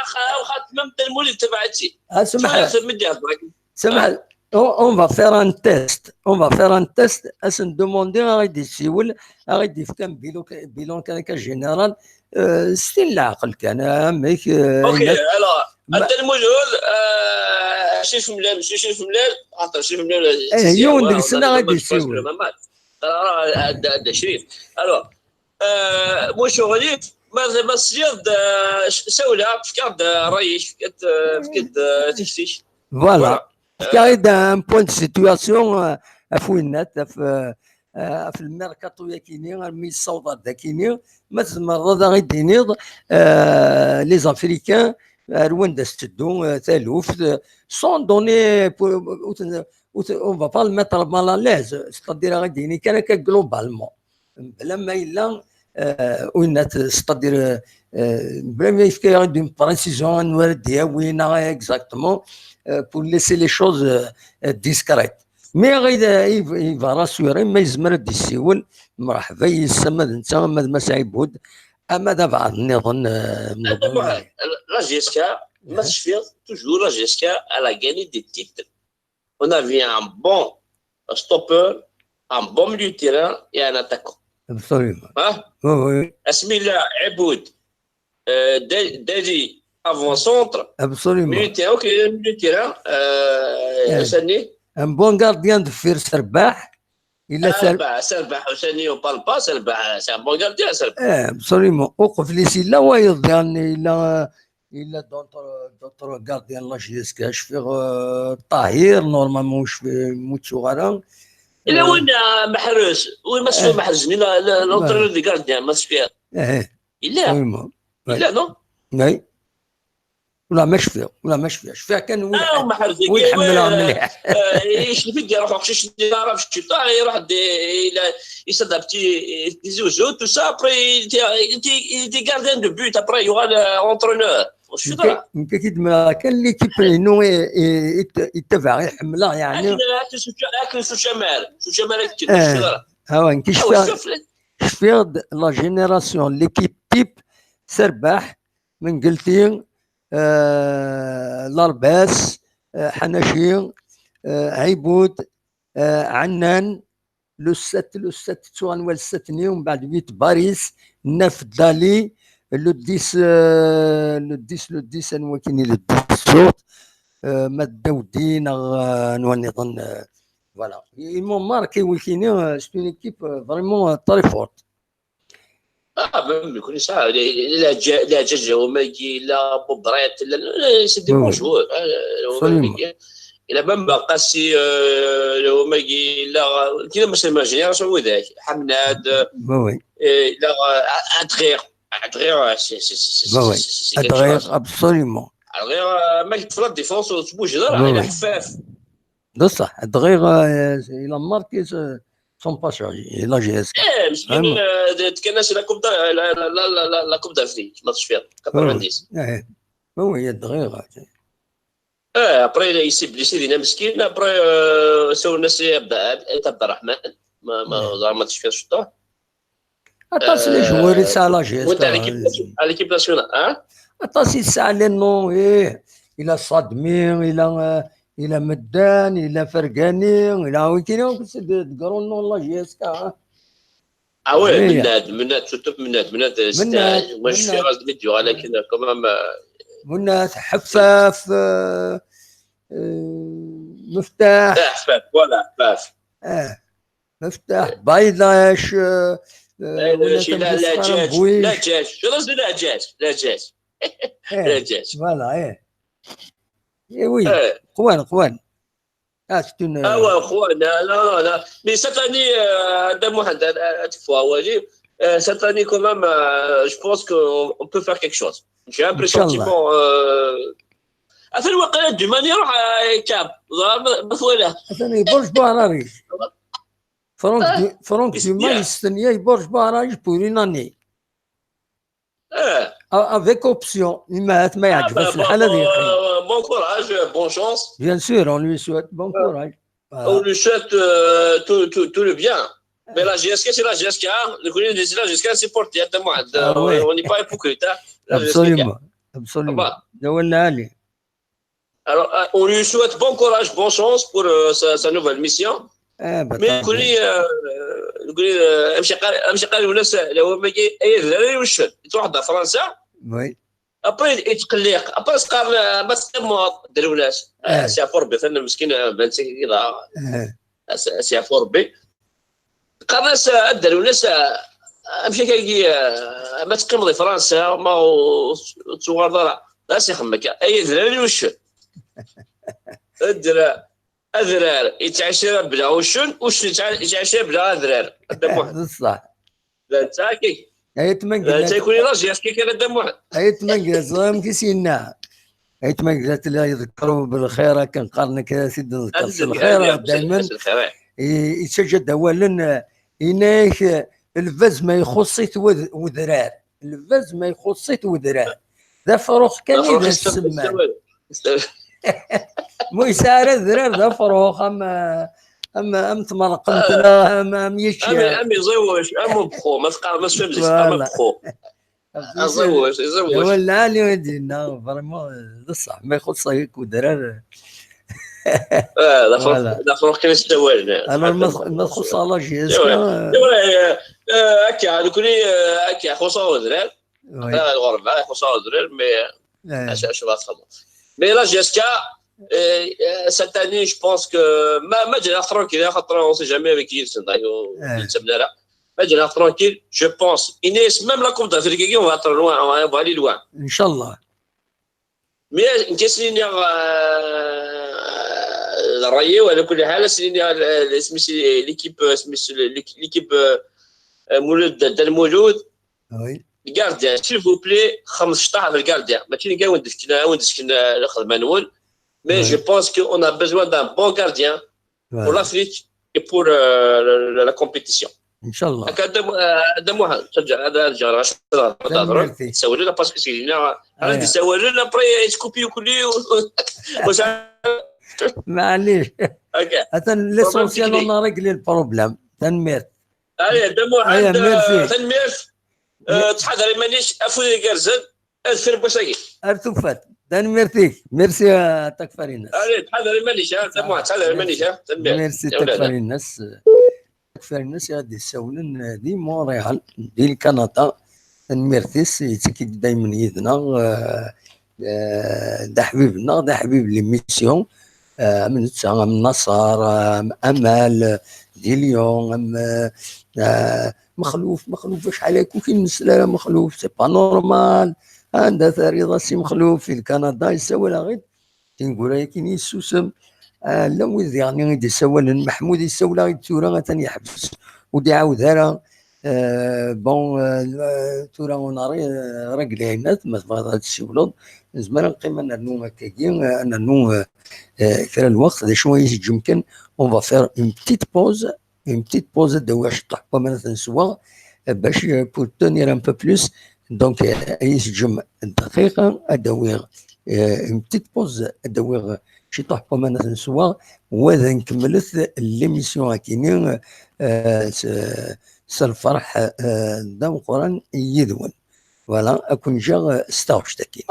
وقت مام المولد تبعتي. اسمح، في مدي هضرك. سمح. On, on va faire un test. On va faire un test. As-n demander à Ridi Siwel, à Ridi Fkan, bilan, bilan كان général. Euh, c'est la كان عمك. اوكي، alors انت المولود، آه، شريف ملال، ماشي شريف ملال، خاطر شريف ملال. ايه، يون ديك السنه غادي يسيول. هذا شريف. Alors، آه، مو شغليت، ما ما سيض، آه، سولا فكاد، آه، رايش فكاد، آه، فكاد، آه، تكسيش. Voilà. Car un point de situation, euh, à Fouinat, à, euh, في الميركاتو ياكيني، مي الصوضات داكيني، ما تزمر هذا غير دينيض، آه، les Africains، آه، رواندا ستدو، آه، تالوف، آه، sans donner, on va pas le mettre mal à l'aise, c'est-à-dire غير ديني كان هكا globalement. بلا ما الا، آه، وين c'est-à-dire، آه، بلا ما يفكي une précision نوار دياوينا exactement, آه، pour laisser les choses, آه، discrètes. Mais غير il va rassurer, ما يزمر دي سيول. مرحبا يسمى انت ما ما سعيبود. اما دابا نظن، آه، لا جي اس كا ما تشفيض toujours. La J S K, elle a gagné des titres. On avait un bon stopper, un bon milieu de terrain et un attaquant. Absolument. Hein? Oui, oui. اسمي لا عبود، آه، دالي avant centre. Absolument. Milieu de terrain, ok, milieu de terrain. آه، ثاني. Un bon gardien de fer سرباح. Il a سرباح، سرباح، ثاني on parle pas, سرباح c'est un bon gardien, سرباح. Absolument. وقف لي سي لا وايض يعني، il a, il a d'autres, d'autres gardiens la J S K. شفيغ، آه، طاهر normalement، شفيغ موتشوغارا. الا وين محروس؟ وين ما سمي محروس؟ مين l'entraîneur des gardiens ما سمي؟ ايه. الا Absolument. الا non. Oui. ولا ما شفيغ، ولا ما شفيغ، شفيغ كان وين اه محروس وين حملها مليح. يشوف يدي يروح شي شي يعرف شي طاح يروح يصدر بتي تي زوزو تو سا ابري يدي gardien de but ابري يوغال entraîneur. واش في يمكن كي تدمر كان ليكيب انه يتبع يحملها يعني. لكن سوشامال سوشامال ها وين كي شفيغ، شفيغ la génération l'équipe type سرباح من قلتي، آه، لارباس، آه، حناشي، آه، عيبود، آه، عنان، لو سات، لو سات، تسعة نوال سات نيوم بعد بيت باريس، ناف دالي، لو ديس، آه، لو ديس، لو ديس، أنا وكيني لو ديس سوت، آه، ما داودين، آه، نواني ظن، آه، voilà. Ils m'ont marqué وكيني، آه، c'est une équipe, آه، vraiment, آه، très forte. اه ميم يكون ساعه لا جا لا جا هما يجي لا بوبريت لا سي دي بون جوور. الا ميم بقاسي هما يجي لا كذا مثلا ما جينيراسيون وذاك حمناد. وي. لا ادغير ادغير. ادغير ابسوليمون. Ɣir, euh, ma yeṭṭef la défense ur tbujeḍ ara, ila ḥeffaf. D ṣṣeḥ, dɣiɣ, euh, il a marqué son passage, la J S K. Eh, meskin, euh, tefkan-as la Coupe d-, la, la, la, la, la Coupe d'Afrique, ma tecfiḍ, quatre-vingt-dix. Oui, dɣiɣ. Eh, après, il s'est blessé dinna meskin, après, euh, sawlen-as i Abd-, Abd-, Abderrahman, ma, ma, ẓer ma tecfiḍ ciṭuḥ. Aṭas n les joueurs yesɛa la J S K. Went à l'équipe nation-, à l'équipe nationale, hein? Aṭas yesɛa les noms, eh. Il a Sadmi, il a, euh, il a Meddan, il a Fergani, il a, oui, qui, c'est des, des grands noms de la J S K, hein. Ah ouais, Mennad, Mennad, surtout Mennad, Mennad, euh, c'était un, moi, je suis ravi de dire, là, qu'il a quand même, euh, Mennad, Heffaf, euh, euh, Meftah. Ah, Heffaf, voilà, Heffaf. Eh, Meftah, Baydash, euh, euh, Baydash, il a Lajaj, Lajaj. Je reste de Lajaj, Lajaj. Eh, Lajaj. Voilà, eh. Eh oui, Juan, Juan. Ah, c'est une, ah ouais, Juan, là, là, là. Mais cette année, euh, Adam Mohamed, euh, tu vois, ouais, euh, cette année, quand même, euh, je pense qu'on, on peut faire quelque chose. J'ai un pressentiment, euh, atan waqila Dumani iruḥ, euh, Cap. Ẓer ma, ma twala. Atan Borj Buharari. Franck, ah, Du-, Franck Dumas yestenna-t Borj Buharari pour une année. Eh. A-, avec option, ma, ma yeɛǧeb-as lḥal ad yeqqim. Bon, euh, bon courage, bonne chance. Bien sûr, on lui souhaite bon courage. Voilà. On lui souhaite, euh, tout, tout, tout le bien. Mais la J S K, c'est la J S K, hein. Le Goulet, c'est la J S K, c'est pour dire, on n'est pas hypocrite, hein. Absolument, absolument. Alors, euh, on lui souhaite bon courage, bonne chance pour, euh, sa, sa nouvelle mission. Mais le Goulet, euh, le Goulet, euh, amcaqal, amcaqal, la, la, la, ay adrar iwccen. Yettwaḥḍer Fransa. Oui. Après, yettqelliq. Après, s-qqaren, euh, ma teqqimeḍ, dderwnas. Eh. Si ɛfu Rebbi, atan meskin, euh, ben, c'est, euh, si, si ɛfu Rebbi. Qqaren-as, euh, a dderwnas, euh, amek akka-agi, euh, ma teqqimeḍ di Fransa, ma ur, ur tuɣaleḍ ara. D as ixemmem akka. Ay adrar iwccen. Adrar, adrar, yettɛici ara bla uccen, uccen yettɛa-, yettɛici ara bla adrar. A Dda Muḥend. D ṣṣeḥ. D netta akka. Ay atma n gma. D netta i kul ilaǧ yefka kan a Dda Muḥend. Ay atma n gma, ẓriɣ amek i s-yenna. Ay atma n gma, tella yeḍker belxir akken qqaren akka, ad t-id-nḍekker s lxir, daymen. I-, yettaǧǧa-d awalen, eh, yenna-yak, eh, lbaz ma ixuṣṣ-it wed-, wedrar. Lbaz ma ixuṣṣ-it wedrar. D afrux kan i d as-semman. Ma ur yesɛi ara adrar d afrux, am, am, am tmerqemt, neɣ am, am yečči. Am, am iẓiwec, am ubexxu, ma teqqar, ma tfehmem, am ubexxu. Aẓiwec, iẓiwec. Awal lɛali i d-yenna, vraiment, d ṣṣeḥ, ma ixuṣṣ-ak wedrar. Ah, d afrux, d afrux kan i s-ttawalen. Alors, ma tx-, ma txuṣṣ la J S K, c'est vrai, c'est vrai, euh, euh, akka, nekkni, euh, akka, xuṣṣaɣ wedrar. Oui. Aql-aɣ ɣer lɣerba, ixuṣṣ-aɣ udrar, mais, eh, acu, acu ara txedmeḍ? Mais la J S K, eh, eh, cette année, je pense que ma, ma ǧǧan-aɣ tranquille, axaṭer on sait jamais avec yid-sen, donc, ur, eh, nettamen ara. Ma ǧǧan-aɣ tranquille, je pense. Ini-as, même la Coupe d'Afrique, on va être loin, on va, on va aller loin. Inchallah. Mais nekk ad s-iniɣ, eh, ṛṛay-iw, ɛla kulli ḥal, ad s-iniɣ, eh, isem-is, l'équipe, eh, isem-is, l'équipe, eh, eh, Mulud, Dda Lmulud, oui. Le gardien, s'il vous plaît, xemsṭaḥ d le gardien. Mačči nekk ad wen-d-fken, ad wen-d-fken, euh, lxedma-nwen. Mais, oui, je pense qu'on a besoin d'un bon gardien pour, oui, l'Afrique et pour, euh, la, la, la compétition. Inchallah. Akka, Dda Mu-, euh, Dda Muḥend, ad, ad ǧǧeɣ, ad ǧǧeɣ, ad ssawlen, parce que c'est général. Ad d-ssawlen, après, yettkupi ukli, u, u, u, maɛlic. Atan l'essentiel, on a réglé le problème. Tanemmirt. Allez, Dda Muḥend, euh, tanemmirt. Euh, ttḥadar iman-ik, afud igerrzen, adfel n wass-agi. Ar tufat. Tanemmirt-ik. Merci a Takfarinas. Allez, ttḥadar iman-ik, ha, Dda Muḥend, ttḥadar iman-ik, ha. Tanemmirt. Merci Takfarinas. Takfarinas i ɣ-d-yessawlen, eh, di Montréal, di Lkanada. Tanemmirt-is, yettak-d daymen yid-neɣ, eh, eh, d aḥbib-nneɣ, d aḥbib n l'émission. Eh, am netta, am Naṣer, am Amal, eh, di Lyon, am, eh, eh, Mexluf, Mexluf, acḥal akka ur k-nesla ara Mexluf, c'est pas normal. Anda terriḍ a Si Mexluf, di Lkanada, yessawal-aɣ-id. Tineggura-agi yessusem. Ah, llan wid diɣen i d-isawalen. Meḥmud yessawel-aɣ-id tura, atan yeḥbes, ur d-iɛawed ara. Euh, bon, euh, tura on a ré- réglé, ma tebɣiḍ ad tessiwleḍ, nezmer ad neqqim ad nernu akkagi, euh, ad nernu, euh, euh, kra n lweqt. D acu ay yi-teǧǧem kan, on va faire une petite pause, une petite pause, ad d-awiɣ ciṭuḥ n waman ad ten-sweɣ, euh, bac, euh, pour tenir un peu plus. Donc, euh, ay yi-teǧǧem dqiqa, ad d-awiɣ, euh, une petite pause, ad d-awiɣ ciṭuḥ n waman ad ten-sweɣ, wa ad nkemmlet l'émission akini, euh, s, s lferḥ, euh, d ameqqran yid-wen. Voilà, ad ken-ǧǧeɣ, euh, s taɣect-agi.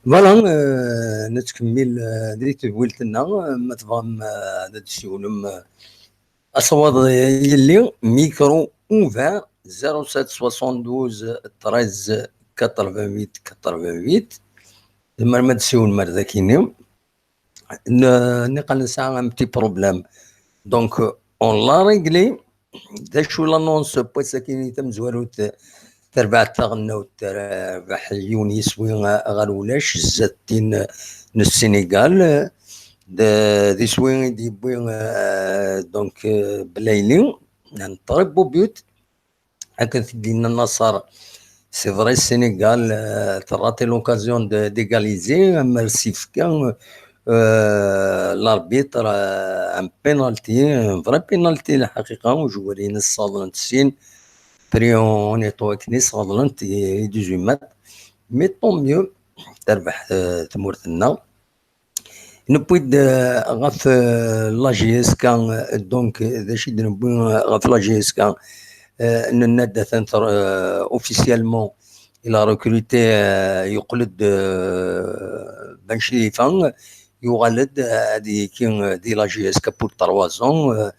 Voilà, euh, nettkemmil, euh, di tedwilt-nneɣ, euh, ma tebɣam, euh, ad d-tessiwlem, euh, asawaḍ yelli, micro ouvert, zéro sept soixante-douze treize quatre-vingt-huit quatre-vingt-huit. Tzemrem ad d-tessiwlem ar daki-nni. N-, niqal nesɛa un petit problème. Donc, euh, on l'a réglé. D acu l'annonce n wass-agi tamezwarut, tarbaɛt taɣelnawt, terbeḥ yiwen yiswi ɣer ulac, zdat tin n Sénégal. D, d iswi i d-yewwi, euh, donc, euh, Belaïli, un très beau but. Akken t-id-yenna Nasser, c'est vrai, Sénégal, euh, terrate l'occasion de, d'égaliser, amer s-yefka, euh, l'arbitre, euh, un penalty, un vrai penalty, lḥaqiqa, ujwar-ines sseɣḍlen-t sin, pris en étau akken i sseɣḍlen-t i, i dix-huit mètres. Mais tant mieux, terbeḥ, euh, tmurt-nneɣ. Newwi-d, euh, ɣef, euh, la J S K, euh, donc, euh, d acu i d-newwi, euh, ɣef la J S K, euh, nenna-d atan ter-, euh, officiellement, il a recruté, euh, yeqqel-d, euh, Ben Cherifa, yuɣal-d, euh, ad yekki, euh, di la J S K pour trois ans, euh,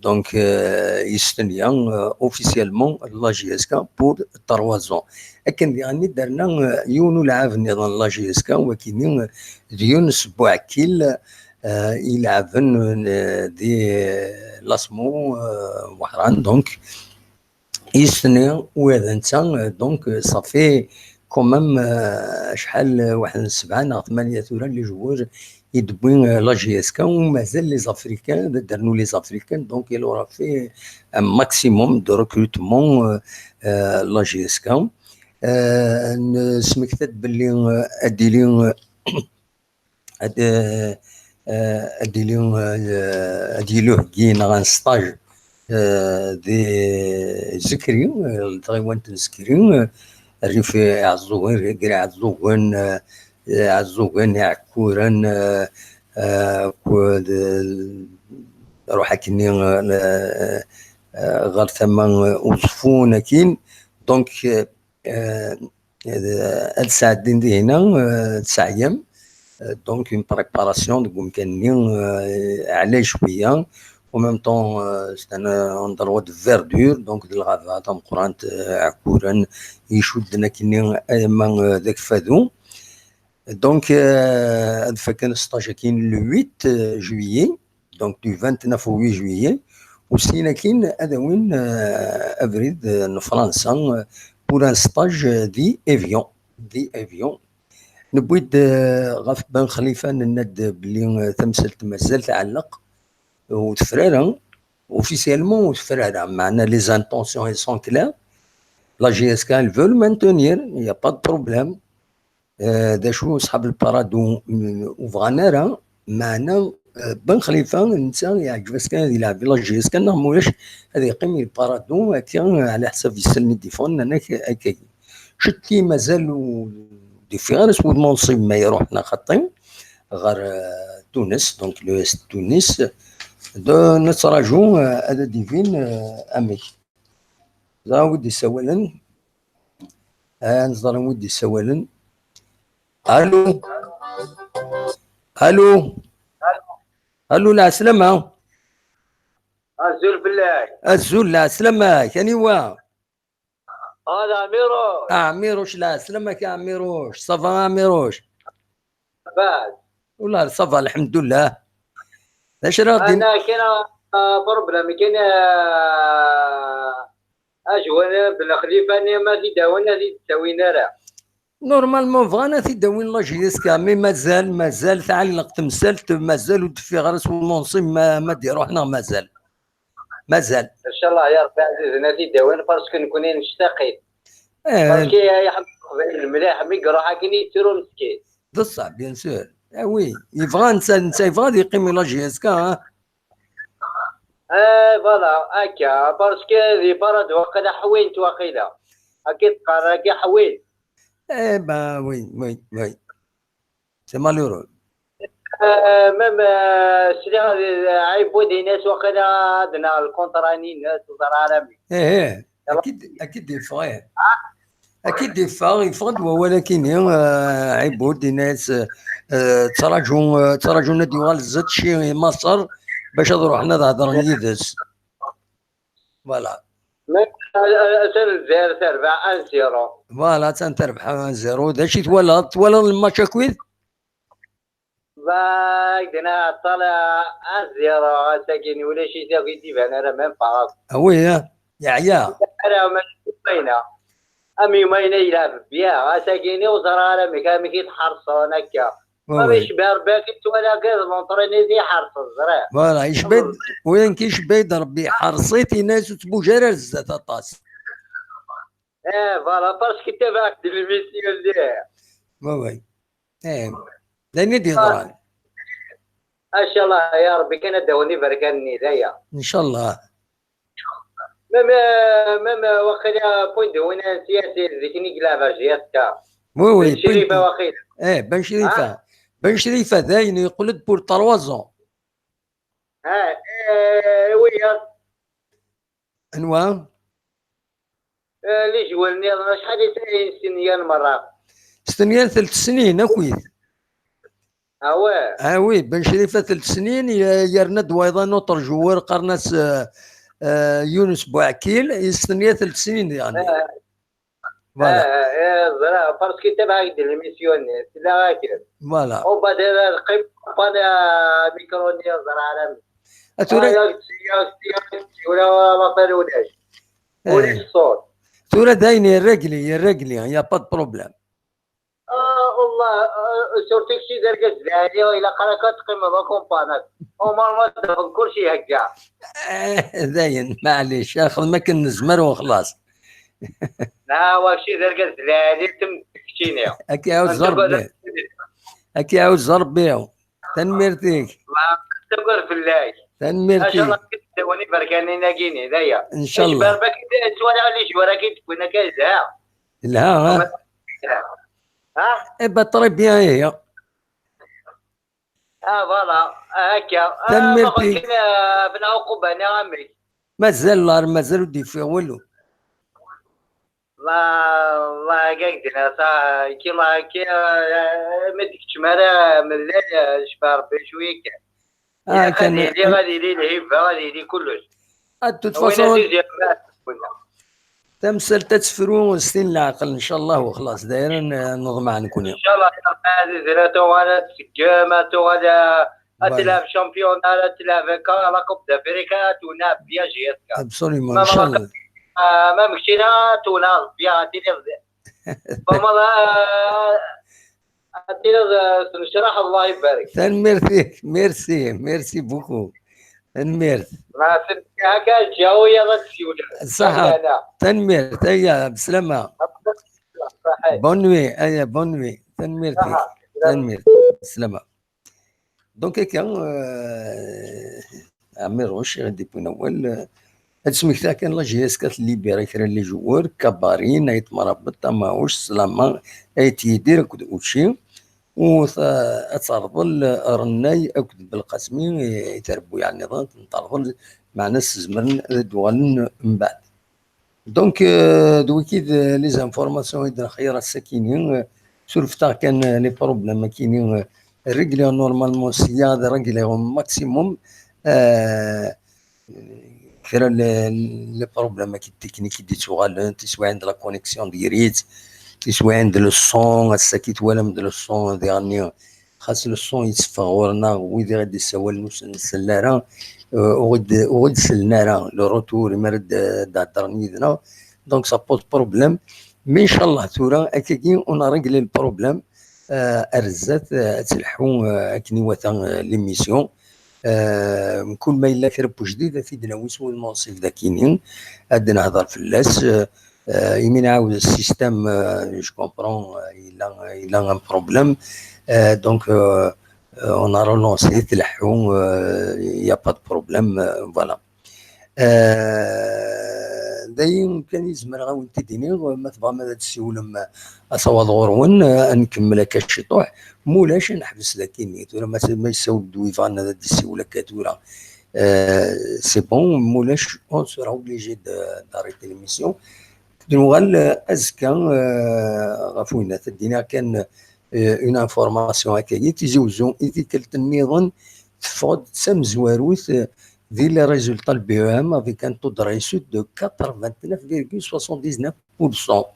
donc, euh, yestenya, euh, officiellement la J S K pour trois ans. Akken diɣen i d-terna, euh, yiwen ulɛab nniḍen n la J S K, wakini, euh, d Younes Bouakil, euh, ilɛaben, euh, di, euh, l'ASMO, euh, Wehran, donc, yestenya u d netta, euh, donc, euh, ça fait quand même, euh, acḥal, euh, waḥed n sebɛa neɣ tmanya tura n les joueurs i d-tewwi, euh, la J S K, u mazal les Africains, d-, d-, rnu les Africains, donc il aura fait un maximum de recrutement, euh, euh, la J S K. Euh, nesmekta-d belli, euh, ad d-ili, euh, ad, euh, euh, ad d-ili, euh, ad d-yili uheggi neɣ un stage, euh, di Zekri, euh, tɣiwant n Zekri, euh, rrif Iɛeẓẓugen, gar Iɛeẓẓugen, euh, Iɛeẓẓugen, Iɛekkuren, euh, euh, akked, euh, ruḥ akkenni, euh, euh, ɣer tama, euh, Uẓeffun akkin. Donc, euh, euh, ad, ad sɛeddin dihina, euh, tesɛyam. Euh, donc une préparation deg umkan-nni, euh, ɛlay cwiya. En même temps, euh, c'est un, euh, endroit de verdure, donc d lɣaba tameqqrant, euh, aɛkuren, icudden akkenni, ama, euh, d akfadu. Donc, euh, ad fakken stage akkin le huit juillet, donc du vingt-neuf au huit juillet, u syin akkin ad awin, euh, abrid, euh, n Fransa, euh, pour un stage, euh, di Évian, di Évian. Newwi-d, euh, ɣef Ben Xlifa, nenna-d belli, euh, tamsalt mazal tɛelleq, ur tefra ara, officiellement ur tefra ara, meɛna les intentions elles sont claires, la J S K, ils veulent maintenir, il n'y a pas de problème. Euh, d acu, ṣṣḥab lparadu, mm, ur bɣan ara, meɛna, euh, Ben Xlifa, netta yeɛǧeb-as kan ad yelɛeb la J S K, neɣ ma ulac ad yeqqim i lparadu, akka, ɛla ḥsab yeslen i d-iffɣen, nnan-ak akka. Cetki mazal ur d-yeffiɣ ara s wudem unṣib ma iruḥ neɣ xaṭi ɣer, euh, Tunes, donc l'U S Tunis. D-, nettraǧu, euh, ad d-ibin, euh, amek. Ẓra wi d-isawalen. Ah, neẓra wi d-isawalen. Allô? Allô? Allô, lɛeslama? Azul fell-ak. Azul, lɛeslama-k, aniwa? Ah, d Ɛmiruc. Ah, Ɛmiruc, lɛeslama-k a Ɛmiruc. Ça va a Ɛmiruc? Bad. Wallah, ça va, lḥemdullah. D acu ara ɣ-d-in- Ana kena, ah, problème, kena, ah, ajwan Ben Xlifa-nni ma t-id-awin, ad t-id-ttawin ara. Normalement, bɣan ad t-id-awin la J S K, mais mazal, mazal tɛelleq temsalt, mazal ur d-ffiɣ ara s wunṣib ma, ma d-iruḥ neɣ mazal. Mazal. Inchallah, ya Rebbi ɛzizen, ad t-id-awin, parce que nekni nectaq-it. Eh. Parce que iḥemmel Leqbayel mliḥ, mi iruḥ akken yettru meskin. D ṣṣeḥ, bien sûr. Ah oui, yebɣa netta, netta yebɣa ad yeqqim i la J S K, hein. Eh, voilà, akka, parce que di Farad waqila ḥwint waqila. Akka i teqqar, akka ḥwint. Eh ben, oui, oui, oui. C'est malheureux. Euh, même, euh, sliɣ d, d Ɛibud-ines waqila ad naɣ lkunṭra-nni-ines, ur ẓriɣ ara mi. Eh, eh, yalla. Akid, akid yeffeɣ, eh. Ah? Akid yeffeɣ, yeffeɣ-d wawal akini, euh, Ɛibud-ines, euh, ttraǧu, euh, ttraǧun ad yuɣal Zetci i Maṣer bac ad ruḥen ad hedren yid-s. Voilà. Mais, euh, euh, atan Lezzayer terbeḥ un zéro. Voilà, atan terbeḥ un zéro. D acu i twalaḍ? Twalaḍ lmatch akkit? Ba, ak-d-nniɣ aṭṭal, un zéro, ass-agi ulac-it akk i d-iban ara, même pas. Ah oui, hein? Yeɛya. Ara, ma yumayna. Am yumayna yelɛeb bya, ass-agi ur ẓriɣ ara amek, amek i t-ḥerṣen akka. Oui, oui. Yecba Rebbi akken twala kan d l'entraîneur i ḥerṣen, ẓriɣ. Voilà, yecba-d, wayen k-yecba-d Rebbi, ḥerṣ-it, yenna-as ur ttbuj ara ar zdat aṭas. Eh, voilà, parce que tabaɛt d l'émission-nni. Oui, oui. Eh, d ayen i d-yeḍran. Ah. Inchallah, ya Rebbi, kan ad d-awen iberkan-nni, d aya. Inchallah. Même, euh, même, euh, waqila point de vue-nni, c'est, c'est, zik-nni i yelɛeb J S K. Oui, oui, Ben Crifa, point de vue. Waqila. Eh, Ben Crifa. Ah. Ben Crifa, dayen, yeqqel-d pour trois ans. Ah, eh, oui, hein. Anwa? Eh, les joueurs-nniḍen, acḥal i stenyan merra? Stenyan telt snin, akkit. Ah ouais. Ah oui, Ben Crifa telt snin, y-, yerna-d wayeḍ un autre joueur, qqaren-as, euh, euh, Younès Bouakil, yestenya telt snin, yani. Ah. Voilà. Ah, eh, ẓriɣ, parce que tabaɛt-d l'émission-nni, tella akken. Voilà. Umbeɛd, eh, teqqim, pan, eh, micro-nni, ẓriɣ ara. A tura, ah, yak-, yak-, yak-, tura, later ulac. Eh. Ulac ṣṣut. Tura dayen, irregli, irregli, y a pas de problème. Ah, والله, ah, surtout kečči d argaz lɛali, ilaq ara kan teqqimeḍ accompagné. Au moins, ma tafeḍ kulci ihegga. Eh, dayen, maɛlic, xdem akken nezmer u xlaṣ. Ah, wa kečči d argaz lɛali, tem-, keččini. Ad k-iɛuzz Rebbi. Ad k-iɛuzz Rebbi. Tanemmirt-ik. Ma tettaggad fell-ak. Tanemmirt-ik. Acallah, kif ttawen iberkanin-agi-ni, d aya. Incallah. Ttwaliɣ les joueurs-agi d-wwin akka zha. Lha, ha? Ha? Eh ben, très bien, ihi. Ah, voilà. Ah, akka. Ah, tanemmirt-ik. Ma qultin, ah, bna Uquba-nni, amek? Mazal, la, mazal ur d-yeffiɣ walu. الله، الله هكاك دينا صح. كيما كي ما تكتش مرة من الليل، شفا ربي شوية كان. اه غادي كان يلي، غادي يلي الهبة، غادي يلي كلش. de toute وين façon ديزيام مات ولا؟ تمثل تتفرو ستين العقل ان شاء الله وخلاص دايرا نضمع نكوني. ان شاء الله يا ربي عزيز، انا تو انا تسقم، تو انا تلعب شامبيون، انا تلعب كا لا كوب دافريكا، تو نلعب بيا جي اس كا. Absolument ما ان شاء الله. ما مشينا، تو نلعب بيا تيلي. فما لا تيلي نشرح، الله يبارك. Tanemmirt-ik. Merci, merci beaucoup. Tanemmirt. ما سمعتها كان جاوية غتسيونا. صح. Tanemmirt. Aya, بسلامة. صحيح. Bonne nuit. Aya, bonne nuit. Tanemmirt-ik. صح. Tanemmirt. بسلامة. Donc, akka, euh, Amirouche, ad d-iwin awal, euh, ad smektaɣ kan la J S K tellibira kra n les joueurs, Kabari, Nayt Mrabet, Amaouche, Slama, Ayt Yidir akked Uci, u ta-, ad terḍel Rennay akked Belqasmi i, i trebbuyaɛ nniḍen, terḍel, meɛna ssezmren ad d-uɣalen mbeɛd. Donc, euh, d wiki d les informations i d-nxeyr ass-akini, euh, surfet-aɣ kan, euh, les problèmes akini, euh, réglés normalement, sya ad réglés au maximum, euh, kra n les, les problèmes akid techniques i d-ittuɣalen, tiswiɛin d la connexion diri-tt, tiswiɛin d le son, ass-agi twalam d le son, diɣenni xas le son yetteffeɣ ɣur-neɣ, wid i ɣ-d-issawalen ur sen-nsell ara, euh, ur ɣ-d-, ur ɣ-d-sellen ara, le retour, imi ara d-, d-heddren yid-neɣ. Donc, ça pose problème. Mais, inchallah, tura, akkagi, on a réglé le problème. Euh, ar zdat, euh, ad telḥu, euh, akken iwata, euh, l'émission. Euh, mkul ma yella kra n wejdid, ad t-id-nawi s wudem unsif dakini, ad d-nehder fell-as. Euh, euh, imi nɛawed système, euh, je comprends, euh, il a, il a un problème. Euh, donc, euh, euh, on a relancé, tleḥḥu, euh, il y a pas de problème, euh, voilà. Euh, d ayen kan i zemreɣ ad wen-t-id-iniɣ, ma tebɣam ad d-tessiwlem, ad tawaḍ ɣur-wen, euh, ad nkemmel akka ciṭuḥ. Mulac, ad neḥbes dakini. Tura ma, ma yessawel-d wi bɣan ad d-yessiwel akka tura, euh, c'est bon. Mulac, on sera obligé de, d'arrêter l'émission. Nuɣal, euh, azekka, euh, ɣef winat, ad d-iniɣ kan, euh, une information akkagi, Tizi Wezzu, i tikkelt nniḍen, teffeɣ-d d tamezwarut, euh, di les résultats n le B E M avec un taux de réussite de quatre-vingt-neuf virgule soixante-dix-neuf pour cent.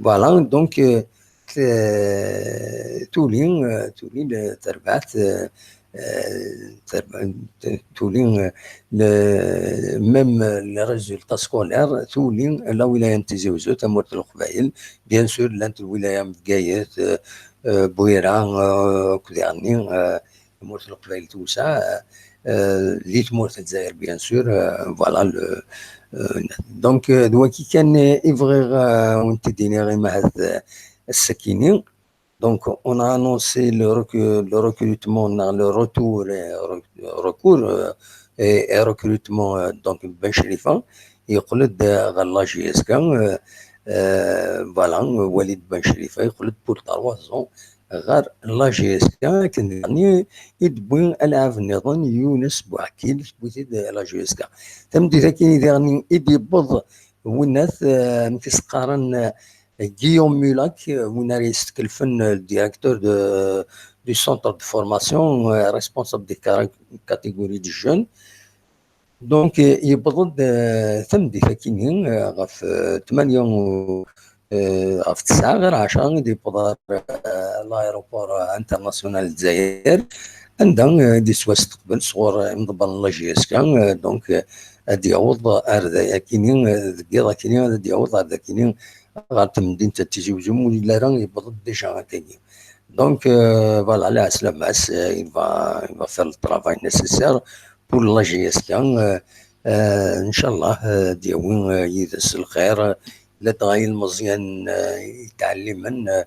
Voilà, donc, euh, t-, tuli, euh, tuli le-, terbaɛt, euh, euh, terbaɛt, t-, tuli, euh, le, même, euh, les résultats scolaires, tuli la wilaya n Tizi Wezzu, tamurt n Leqbayel, bien sûr, llant lwilaya n Bgayet, euh, euh, Bwira, euh, akked Iɣenni, euh, tamurt n Leqbayel tewseɛ, euh, di tmurt n Lezzayer, bien sûr, euh, voilà, le, euh, donc, euh, d waki kan, euh, i bɣiɣ, euh, wen-t-id-iniɣ, imahat, euh, ass-akini. Donc, on a annoncé le recu-, le recrutement, neɣ le retour, euh, re-, recours, euh, et, et recrutement, euh, donc, Ben Cherifa, yeqqel-d, euh, ɣer la J S K, euh, euh, voilà, Walid Ben Cherifa, yeqqel-d pour trois ans ɣer la J S K, akken daɣen i d-wwi alɛab nniḍen, Younes Bouakil, tewwi-t-id la J S K. Tameddit-agi daɣen i d-yewweḍ winnat, euh, amek i s-qqaren, euh, Guillaume Mulac, euh, win ara yeskelfen, euh, le directeur de, du centre de formation, euh, responsable des cara-, catégories de jeunes. Donc, euh, yewweḍ-d, euh, tameddit-akini, euh, ɣef, euh, tmanya u, euh, ɣef tesɛa ɣir ɛecra i d-yewweḍ ɣer, euh, l'aéroport international n Lezzayer, anda, euh, i d-yettwasteqbel sɣur, euh, imḍebbren n la J S K, euh, donc, euh, ad d-yaweḍ ar da-, akini, euh, deg yiḍ akini, ad d-yaweḍ ar dakini, ɣer temdint n Tizi Wezzu, ur yelli ara yewweḍ-d déjà akkagi. Donc, euh, voilà, lɛeslama-s, euh, il va, il va faire le travail nécessaire pour la J S K. Euh, euh, inchallah, euh, ad d-yawi, euh, yid-s lxir, euh, ladɣa ilmeẓyen, euh, yettɛellimen, euh,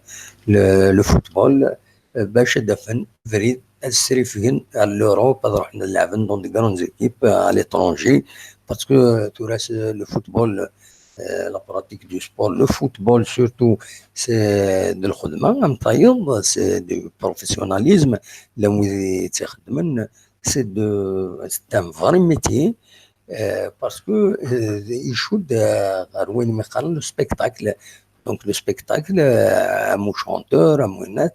le, le football, euh, bac ad d-afen abrid, ad srifgen ar l'Europe, ad ruḥen ad leɛben dans de grandes équipes, euh, à l'étranger, parce que, euh, tura, c'est le football, euh, la pratique du sport, le football surtout, c'est de lxedma, am tayeḍ, c'est du professionnalisme, llan wid i tt-ixeddmen, c'est de, c'est un vrai métier. euh, parce que euh, icudd euh, ɣer wayen mi qqaren le spectacle. Donc le spectacle, euh, am uchanteur, am winat,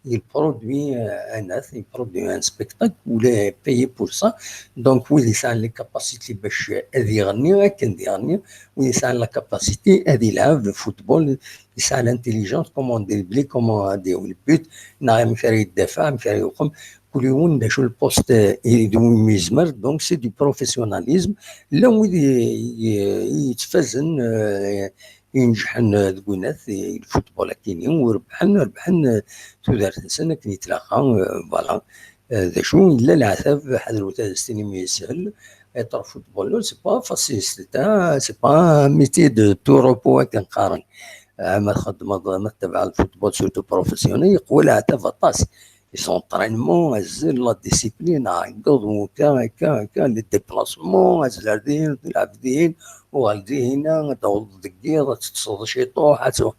il produit euh, un art, il produit un spectacle, il est payé pour ça. Donc wid yesɛan les capacités bac ad iɣenni, akken d iɣenni, wid yesɛan la capacité ad ilɛeb le football, yesɛa l'intelligence, comment dribbler, comment ad yawi le but, neɣ amek ara yeddafeɛ, amek ara yuqem, kul yiwen d acu le poste i d wumi yezmer. Donc c'est du professionnalisme. Llan wid i- i- i yettfazen, euh, inejḥen deg winat, i lfutbol akkin-nni, u rebḥen, rebḥen, eh, tudert-nsen akken yettlaqa, eh, voilà. Eh, d acu, yella leɛtab, ḥadret ad as-tinim yeshel, être footballeur, c'est pas facile, c'est un, c'est pas un métier de tout repos akken qqaren. Eh, ma txeddmeḍ, ma tettabaɛeḍ lfutbol, surtout professionnel, yeqwa leɛtab aṭas. Les entraînements, azal, la discipline, ɛeggeḍ, akka, akka, akka, les déplacements, azal ar din, tleɛb din, uɣal dihina, ad tawḍeḍ deg yiḍ, ad teṭṭseḍ ciṭuḥ, ad tu-,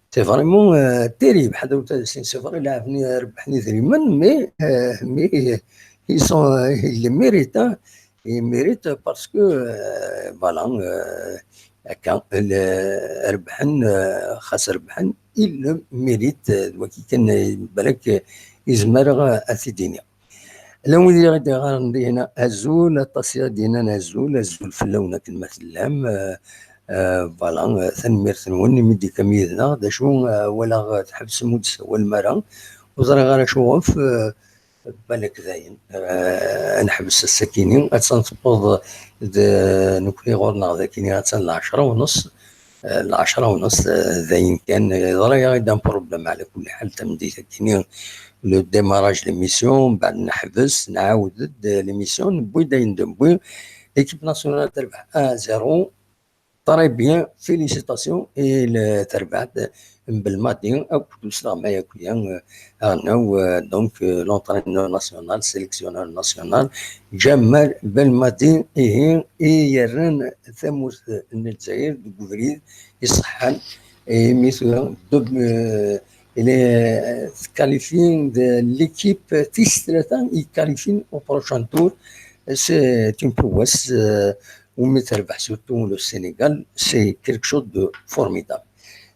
c'est vraiment euh, terrible. Ḥadret ad as-tinim, c'est vrai, leɛben, rebḥen idrimen, mais, euh, mais ils sont, euh, ils le méritent, hein. Ils méritent parce que, euh, voilà, euh, akka, le, rebḥen, euh, xas rebḥen, ils le méritent, euh, d wagi kan, euh, balak, euh, izmer, euh, ad t-id-iniɣ. Llan wid i ɣ-d-iɣɣaren dinna, azul, aṭas i ɣ-d-yennan azul, azul fell-awen akken ma tellam. Euh, euh, voilà, euh, tanemmirt-nwen imi d-tekkam yid-neɣ. D acu, euh, walaɣ, euh, tḥebsem ur d-tessawalem ara. Ur ẓriɣ ara acuɣef, euh, balak dayen. Euh, ad neḥbes ass-akini, attan tewweḍ d, nekkni ɣur-neɣ d akini, attan lɛecṛa u nneṣ. Eh, lɛecṛa u nneṣ, eh, d ayen kan, eh, yeḍra-yaɣ-id un problème, ɛla kulli ḥal, tameddit-agi-nni, le démarrage de l'émission, mbeɛd neḥbes, nɛawed-d, eh, l'émission, newwi-d ayen d-newwi, l'équipe nationale terbeḥ un zéro, très bien, félicitations, et le, terbeḥ-d, eh, n Belmadi, akked usleɣmay akk-ya, eh, aɣelnaw, euh, donc, euh, l'entraîneur national, sélectionneur national, Djammal Belmadi, ihi i yerran tamurt n Lezzayer deg ubrid iṣeḥḥan, imi tura, euh, il est qualifié de l'équipe tis tlata, il qualifie au prochain tour. C'est une prouesse, euh, umi terbeḥ surtout le Sénégal, c'est quelque chose de formidable.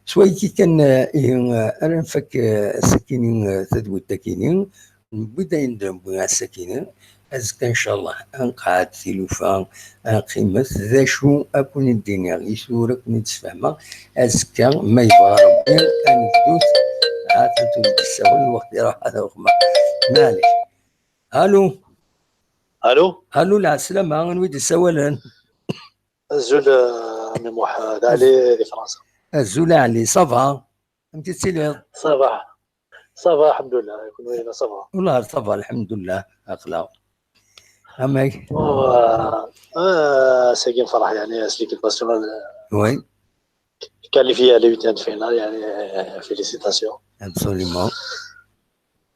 S wayagi kan, eh, ihi, eh, ara nfak, eh, ass-akini, eh, tadwilt-akini, newwi-d ayen d-newwi ass-akini, azekka, ncallah, ad nqeɛɛed tilufa, ad nqqimet, d acu ad ken-id-iniɣ, i tura ad ken-id-sfehmeɣ, azekka, ma yebɣa Rebbi, ad nebdut, ha-t-an tura d-yessawal, lweqt iruḥ, ad ruḥeɣ. Maɛlic. Allô? Allô? Allô, lɛeslama, anwa i d-yessawalen? Azul, euh, a Mmi Muḥ, d Ɛli di Fransa. Azul a Ɛli, ça va? Amek i tettiliḍ? Ça va. Ça va, alḥemdulillah. Kunwi la, ça va? Wallah, ça va, alḥemdulillah. Aql-aɣ. Amek? Oh, euh, euh, ass-agi nefreḥ, yeɛni, s l'équipe nationale. Oui. Qualifié à les huitièmes de finale, yeɛni, euh, félicitations. Absolument.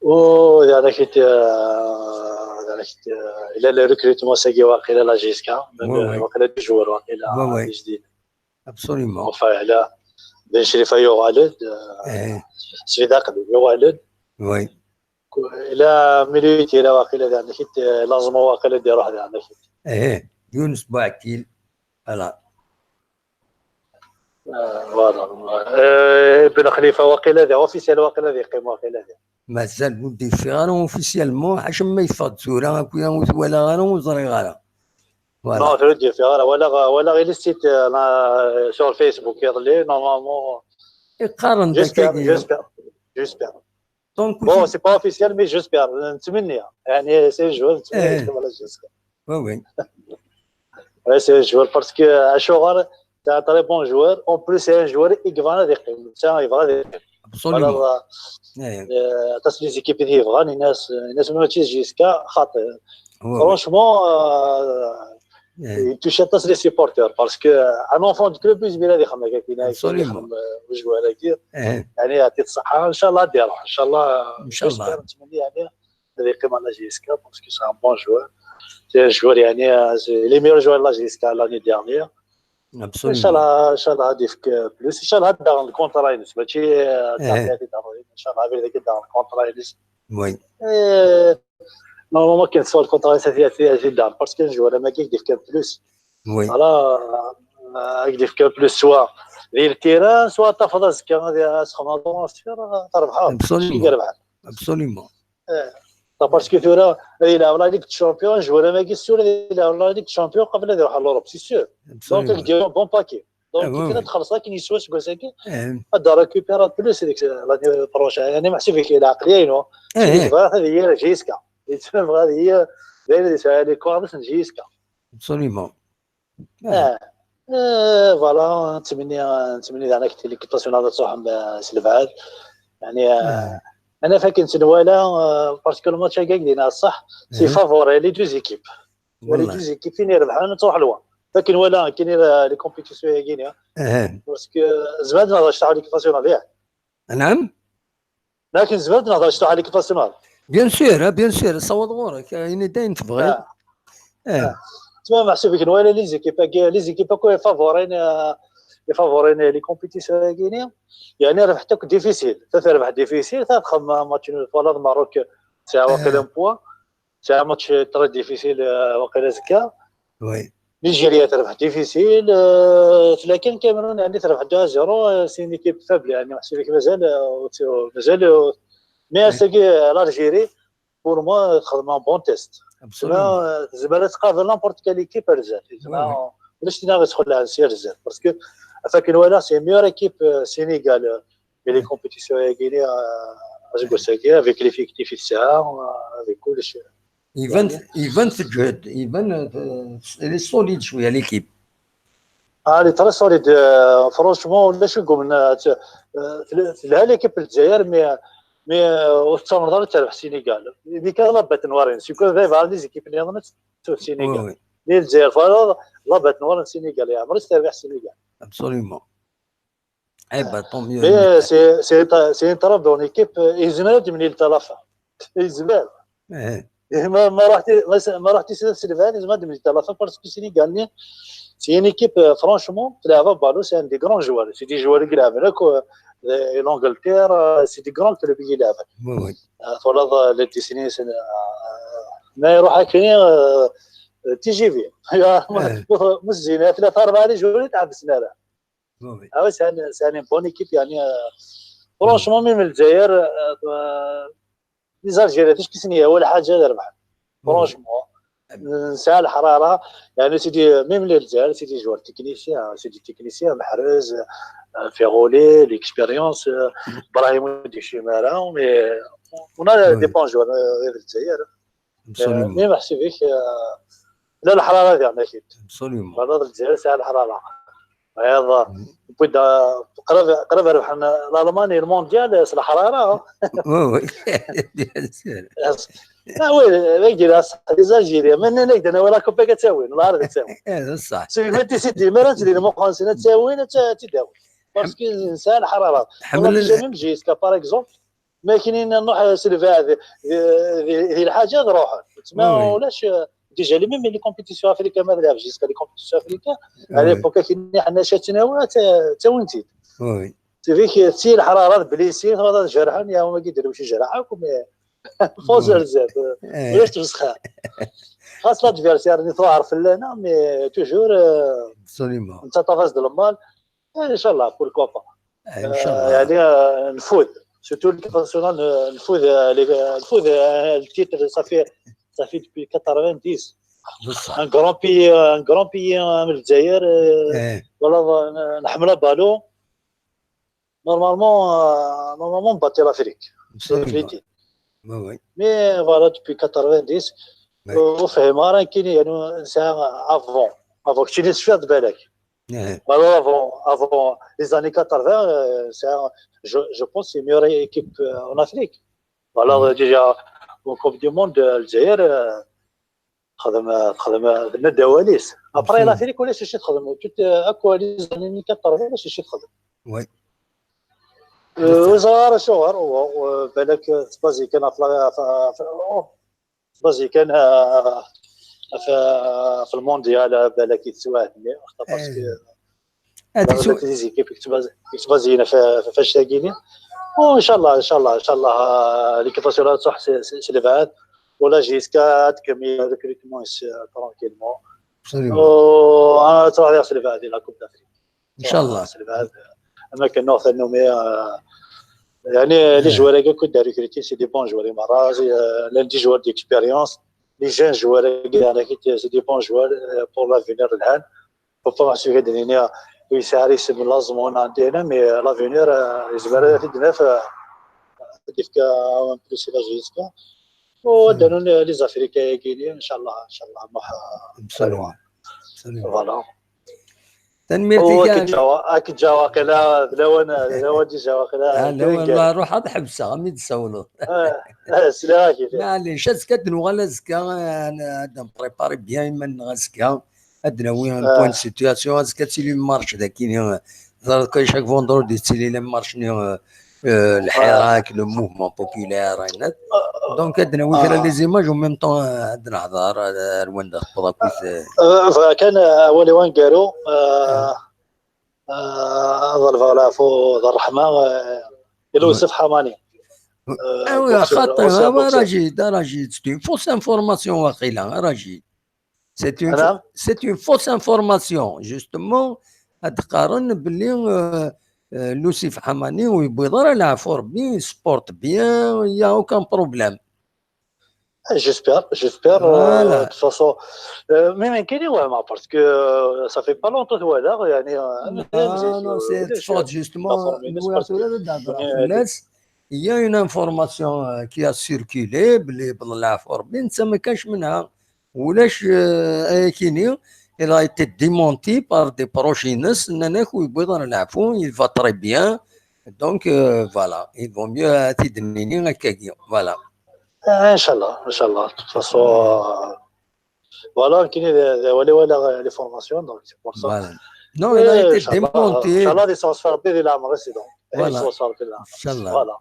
U d acu ara k-id, euh, d acu ara k-id, euh, yella le recrutement-agi waqila la J S K, même, oui, euh, oui, waqila deux joueurs, waqila, oui, oui, d ijdiden. Absolument. Enfin, yella Ben Chrifa yuɣal-d, euh, eh, Sfida Qdim yuɣal-d. Oui. Yella Militi, yella waqila d acu ara k-id, euh, Lazmo waqila d-iruḥ d acu ara k-id. Eh, Younes Bouakil. Voilà. Euh, voilà. Euh, Ben Khalifa waqila d officiel, waqila d iqqim waqila d. Mazal ur d-yeffiɣ ara officiellement, ḥaca ma yeffeɣ-d tura, akk-ya ur t-walaɣ ara, ur ẓriɣ ara. Voilà. Non, ur d-yeffiɣ ara. Walaɣ, walaɣ il est, euh, sur Facebook iḍelli, normalement. Iqqaren-d j'espère, akkagi. J'espère, j'espère. Donc, bon, c'est pas officiel, mais j'espère. Nettmenni. Yeɛni, c'est un joueur, nettmenni, eh, voilà, j'espère. Oui, oui. Ouais, c'est un joueur parce que, euh, Achogar, c'est un très bon joueur. En plus, c'est un joueur i yebɣan ad yeqqim. Netta yebɣa ad yeqqim. Absolument. Voilà, eh, euh, aṭas n les équipes i t-yebɣan, ini-as, ini-as mačči J S K, xaṭi. Oui, oui. Franchement, euh, eh, il touche aṭas les supporters parce que, euh, un enfant de club, yezmer ad ixdem akka, absolument, yexdem, euh, ujwar-agi. Eh. Yeɛni, yeɛṭi-t ṣṣeḥḥa, ncallah ad iruḥ, ncallah, ncallah. J'espère, nettmenni, yeɛni, ad yeqqim à la J S K parce que c'est un bon joueur. C'est un joueur, yeɛni, euh, c'est les meilleurs joueurs de la J S K l'année dernière. Absolument. Ncallah, ncallah ad yefk plus. Ncallah ad d-aɣen lkuntra-ines. Mačči, euh, eh, ad d-aɣen, ncallah, ad d-aɣen lkuntra-ines. Oui. Eh, Normalement, كاين سوا الكونترا سي دام، باسكو الجوار ما كيدير كان بلوس. Oui. Voilà, euh, كيدير كان بلوس سوا ديال التيران، سوا تافضل زكا غادي اسخم هذا الماتش، تربحها. Absolument. كي ربحها. Absolument. باسكو ثورة يلعب لا ليغ تشامبيون، جوار ما كيسور يلعب لا ليغ تشامبيون قبل يروح لوروب، سي سور. دونك Absolument. كدير بون باكي. دونك آه، كي oui. تخلص لكن يسوى سكوساكي آه، غادا ريكوبيرا بلوس هذيك لاني بروشين، يعني محسوب فيك العقليه، ينو آه. هذه هي جيسكا. يتفهم هذه هي دايره لي كوردس جيسكا. Absolument. اه. آه، فوالا، نتمنى، نتمنى زعما كنت ليكيب ناسيونال تروح م-، سي لبعاد. يعني، آه، انا فاكر نتنوالا، آه، باسكو الماتش هكا قلنا صح، سي إيه. فافوري لي دو زيكيب. لي والله. دو زيكيب فين يربحوا تروح لوان. لكن ولا كاين لي كومبيتيسيون هي كينيا. آه. باسكو زمان ما هضرش تاع ليكيب ناسيونال ياك. نعم. لكن زمان ما هضرش تاع ليكيب ناسيونال. Bien sûr, bien sûr, صوت غورك، يعني داين تبغي. آه. آه. تما محسوب كاين ولا لي زيكيب، لي زيكيب كو فافورين، آه، فافورين لي كومبيتيسيون هي كينيا. يعني ربحتك ديفيسيل، تربح ديفيسيل، تخم ماتش فوالا الماروك ساعه واقيلا آه. بوان، ساعه ماتش تري ديفيسيل، آه، واقيلا زكا. Oui. نيجيريا تربح ديفيسيل، آه، لكن كاميرون يعني تربح deux zéro، آه، سي ان ايكيب فابل، يعني محسوب لك مازال، آه، مازال، آه، مي ساكي لالجيري بور موا خدمه بون تيست. Absolument. زعما تقابل نامبورت كال ايكيب ارزان. Oui, oui. علاش تينا غتدخل لها سي ارزان؟ باسكو فاكر ولا سي ميور ايكيب، آه، سينيغال، آه، لي كومبيتيسيون هي كينيا، آه، اش قلت لك، افيك ليفيكتيف تاعها، آه، افيك كلش. يبان، يبان تجهد، يبان، آه، لي سوليد شويه ليكيب. اه، لي تري سوليد، آه، فرونشمون، ولا شو نقول من، آه، ت-، آه، تل-، تلها ليكيب الجزائر، مي، مي، آه، وتمرض تربح سينيغال. ديك لا بات نوارين، سي كو فيف على لي زيكيب اللي نضمت في Oui, سينيغال. oui. لي الجزائر، فلا، لا بات نوارين سينيغال، يا عمري تربح سينيغال. Absolument. اي با طون ميو. مي سي، سي تا-، سي ان تري بون ايكيب، يزمر دمني لتا لافا. يزمر. إيه. إيه، ما، ما رحتي، ما س-، ما رحتي سي، سي لبعاد، يزمر دمني لتا لافا، باسكو سينيغال سي ان ايكيب، آه، فرونشمون، تلعب بالو، سي ان دي غران جوار، سي دي جوار اللي يلعب هناك، آه، لونجلتير، آه، سي دي غران كلوب اللي يلعب. Oui, oui. آه، فولا لي ديسيني سي، آه، ما يروح هكا، آه، تي جي في. يا، إيه. مزينة، ثلاثة أربعة لي جوار يتعب سنة. Oui, oui. آه، سي ان، سي ان بون ايكيب، يعني، آه، فرونشمون، ميم الجزائر، آه، آه، لي زالجيريان، تاش كيسني هو الحاجة اللي ربح. فرونشمون. نسعى الحرارة، يعني، سيدي، ميم لي الجزائر، سيدي جوار تكنيسيان، سيدي تكنيسيان، محرز، آه، فيغولي، ليكسبيريونس، آه، إبراهيم ودي شيمارا، مي، ونا Oui. دي بون جوار، آه، غير الجزائر. Absolument. مي محسوبيك، آه، لا، الحرارة ديالنا أكيد. Absolument. هذا الجزائر ساعة الحرارة. هذا بدا قريب، قريب ربحنا الألماني المونديال، سي الحرارة. Oui, oui. Bien sûr. لا، وي، ما يجي لا صح، لي زالجيريان، من هنا يقدر ولا كوبا كتساوي، لا عرفت تساوي. إيه، صح. سي ما تسدي، ما تدير، ما خمسين تساوي، لا ت-، تداوي. باسكو الإنسان حرارة. حمل والله ديجا ميم جيسكا، باغ اكزومبل، ما كاينين نروح سيلفا هذه، هذه، هذه الحاجة نروح. تسمى وي. ولاش ديجا لي ميم لي كومبيتيسيون افريكان ما لعبش جيسكا لي كومبيتيسيون افريكان. وي. على ليبوك كنا حنا شاتنا تا تا وين تزيد. وي. سي فري كي تسير الحرارة بليسي، هذا جرحان يا هما كيديروا شي جرحة، كوم فوز وي. بزاف. إيه. ولاش تفسخها. خاص لادفيرسير اللي تروح عرف لنا، مي توجور، آه، Absolument. انت طافاز دو المال. ان شاء الله، بوركوا با. إن شاء الله. يعني، آه، نفوذ. سورتو ليكيب ناسيونال، آه، نفوذ، آه، لي-، نفوذ، آه، التيتر صافي، صافي دوبي كاتروفين ديس. بصح. ان غران بيي، ان غران بيي، آه، من الجزائر، آه، إيه. ولا نحمل بالو. نورمالمون، آه، نورمالمون باتي لافريك. Absolument. فيتي. وي، وي. مي فوالا دوبي كاتروفين ديس. وي. وفهم راه كاين، يعني، انسان افون. افون كنتي لي سفيرد بالك. إيه. Voilà, avant, avant les années quatre-vingts, euh, c'est un- je, je pense que c'est la meilleure équipe, euh, en Afrique. Voilà, Mhm. déjà, en Coupe du Monde, euh, الجزائر، euh, تخدم، تخدم، خدمنا دواليس. Après, Absolument. l'Afrique, ولا شي تخدم. Tout, euh, أكو les années quatre-vingts, ولا شي تخدم. وي. Euh, صغار، صغار، و-، وبالك تبازي كان في، في، في، أوه، تبازي كان، آه، في، في المونديال، بالك يتسوى هاد اللي وقتها، parce que هذيك سو- لي زيكيب يكتبها، يكتبها زينه في، في، فاش تاكيني. وان شاء الله، ان شاء الله، ان شاء الله، آه، ليكيب ناسيونال تروح سي، سي، سي لبعاد. ولا جيسكا تكمل ريكروتمون tranquillement. Absolument. و انا تروح لها سلفا هذه لا كوب دافريك. ان شاء الله. سلفا هذه اما كان نوع ثاني يعني لي جوار كاع كنت ريكروتي سي دي بون جوار مره لان دي جوار ديكسبيريونس لي جون جوار انا كنت سي دي بون جوار بور لافينير الان. بابا سي كدنيا ويساري سي من لازمون عندي هنا مي لافينير يزبر في دنا في ديفكا بليس لا جيسكا ودانون لي زافريكا ياكيني ان شاء الله ان شاء الله. Absolument. Absolument. فوالا. تنميرتي هو كاع. كي جا كي جا واقيلا لون لون ديجا واقيلا آه، لا، والله روح هاد حبسه غادي تسولو. اه سلاكي. معليش، ازكا دنوغال ازكا، انا هذا مبريباري بيان يما نغ ازكا. هاد ناوي ان بوان سيتياسيون ازكا تيلي مارش داكيني. ضرك شاك فوندردي تيلي لي مارش ني الحراك لو موفمون بوبولير. دونك هاد ناوي كرا لي زيماج او ميم طون هاد نهضر روان داخل كويس. كان اولي وان قالوا آه، آه، هذا الفغلافو ذا الرحمه آه، يوسف حماني. Ah oui, خاطر هو راجي دا راجي c'est une fausse information واقيلا راجي. C'est une, c'est une fausse information, justement. هاد قارن باللي آه، آه، لوسيف حماني ويبغي ضرر العفو ربي سبورت بيان، يا اوكان بروبليم. J'espère, j'espère. De toute façon, mais كاين وهم parce que ça fait pas longtemps ولا يعني. Non, c'est fort, justement. Il y a une information qui a circulé باللي بالله يعفو ربي انت ما كانش منها. ولاش ايكيني il a été démenti par des proches ناس اننا كو يبغي ضرر العفو il va très bien. Donc voilà, il vaut mieux تدميني هكاكيا. Voilà. ان شاء الله ان شاء الله. De toute façon voilà كاين ولا ولا لي فورماسيون donc c'est pour ça. Voilà. Non, il a été démenti. ان شاء الله غادي يصوص في ربي ديال العمر سي دونك. Voilà. يصوص في ربي ديال العمر. ان شاء الله. Voilà.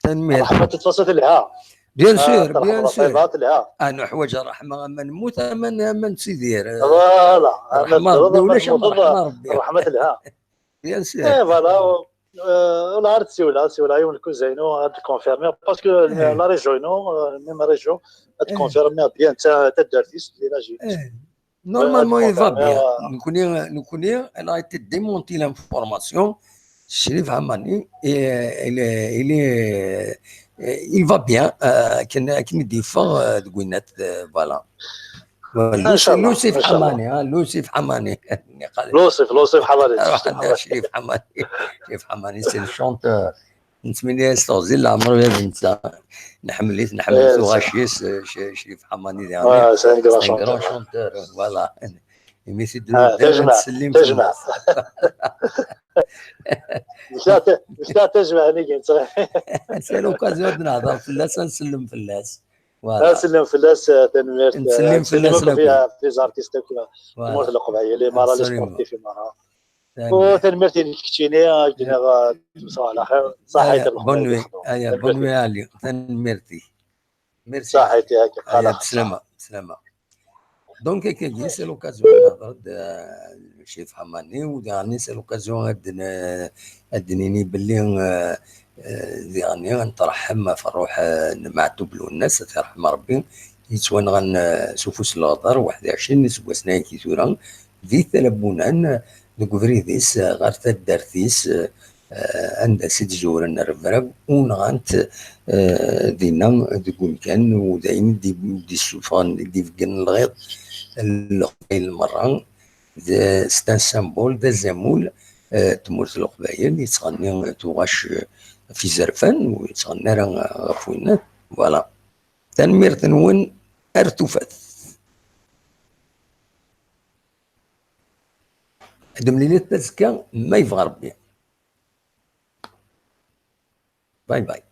تنمير. Bien sûr, bien sûr. لها. انا حوايج الرحمه اما نموت اما اما نسيدير. Voilà. الرحمه ربي ولا شي الرحمه ربي. الرحمه لها. Bien sûr. اي فوالا. ولا عرفت سيولا سيولا يوم الكوزينو غاد كونفيرمي باسكو لا ريجيون ميم ريجيون غاد كونفيرمي بيان. انت انت دارتيش ديجا جيت. Normalement, il va bien. نكوني نكوني انا été démenti l'information. Chérif Hamani, il est, il est, il va bien. كان كان يديفا دوينات. Voilà. ان شاء الله. لوسيف حماني ها لوسيف حماني. لوسيف لوسيف حماني. شريف حماني. شريف حماني c'est le chanteur. نتمنى يستغزي العمر يا بنت. نحمليت نحمليت وغاشيس شريف حماني ديالي. اه c'est un grand chanteur. Chanteur. Voilà. يميتي دروب دائما تسلم في تجمع. مشات مشات تجمع هني قلت. C'est l'occasion نهضر في الناس نسلم في الناس. Voilà. نسلم في الناس تنميرت. نسلم في الناس فيها في لي زارتيست كما تمورت القبعيه لي مارا لي سبورتيف مارا. وتنميرتي لك كتشيني كنا صباح على خير. صحيت. Bonne nuit. ايا bonne nuit علي تنميرتي. Merci. صحيت ياك. بسلامه بسلامه. Donc كي c'est l'occasion نهضر شريف حماني وداني c'est l'occasion هاد هاد نيني باللي يعني نترحم في الروح مع توبلو الناس ترحم ربي. يتوان غن سوفوس الغدر واحد وعشرين نسبة سنة كي ثورة ذي ثلاث بنان دوك فريديس غير تدارتيس. Anda s-d-zuren rrebrab u nɣan-t dinna deg umkan u d ayen d-issufɣen d-ibeggen lɣiḍ n Leqbayel merra. C'est un symbole, d azamul n tmurt n Leqbayel yettɣenni tuɣac ɣef izerfan ur yettɣenni ara ɣef winnat. Voilà. Tanemmirt-nwen, ar tufat. Ad mlilit azekka ma yebɣa Rebbi. Bye bye.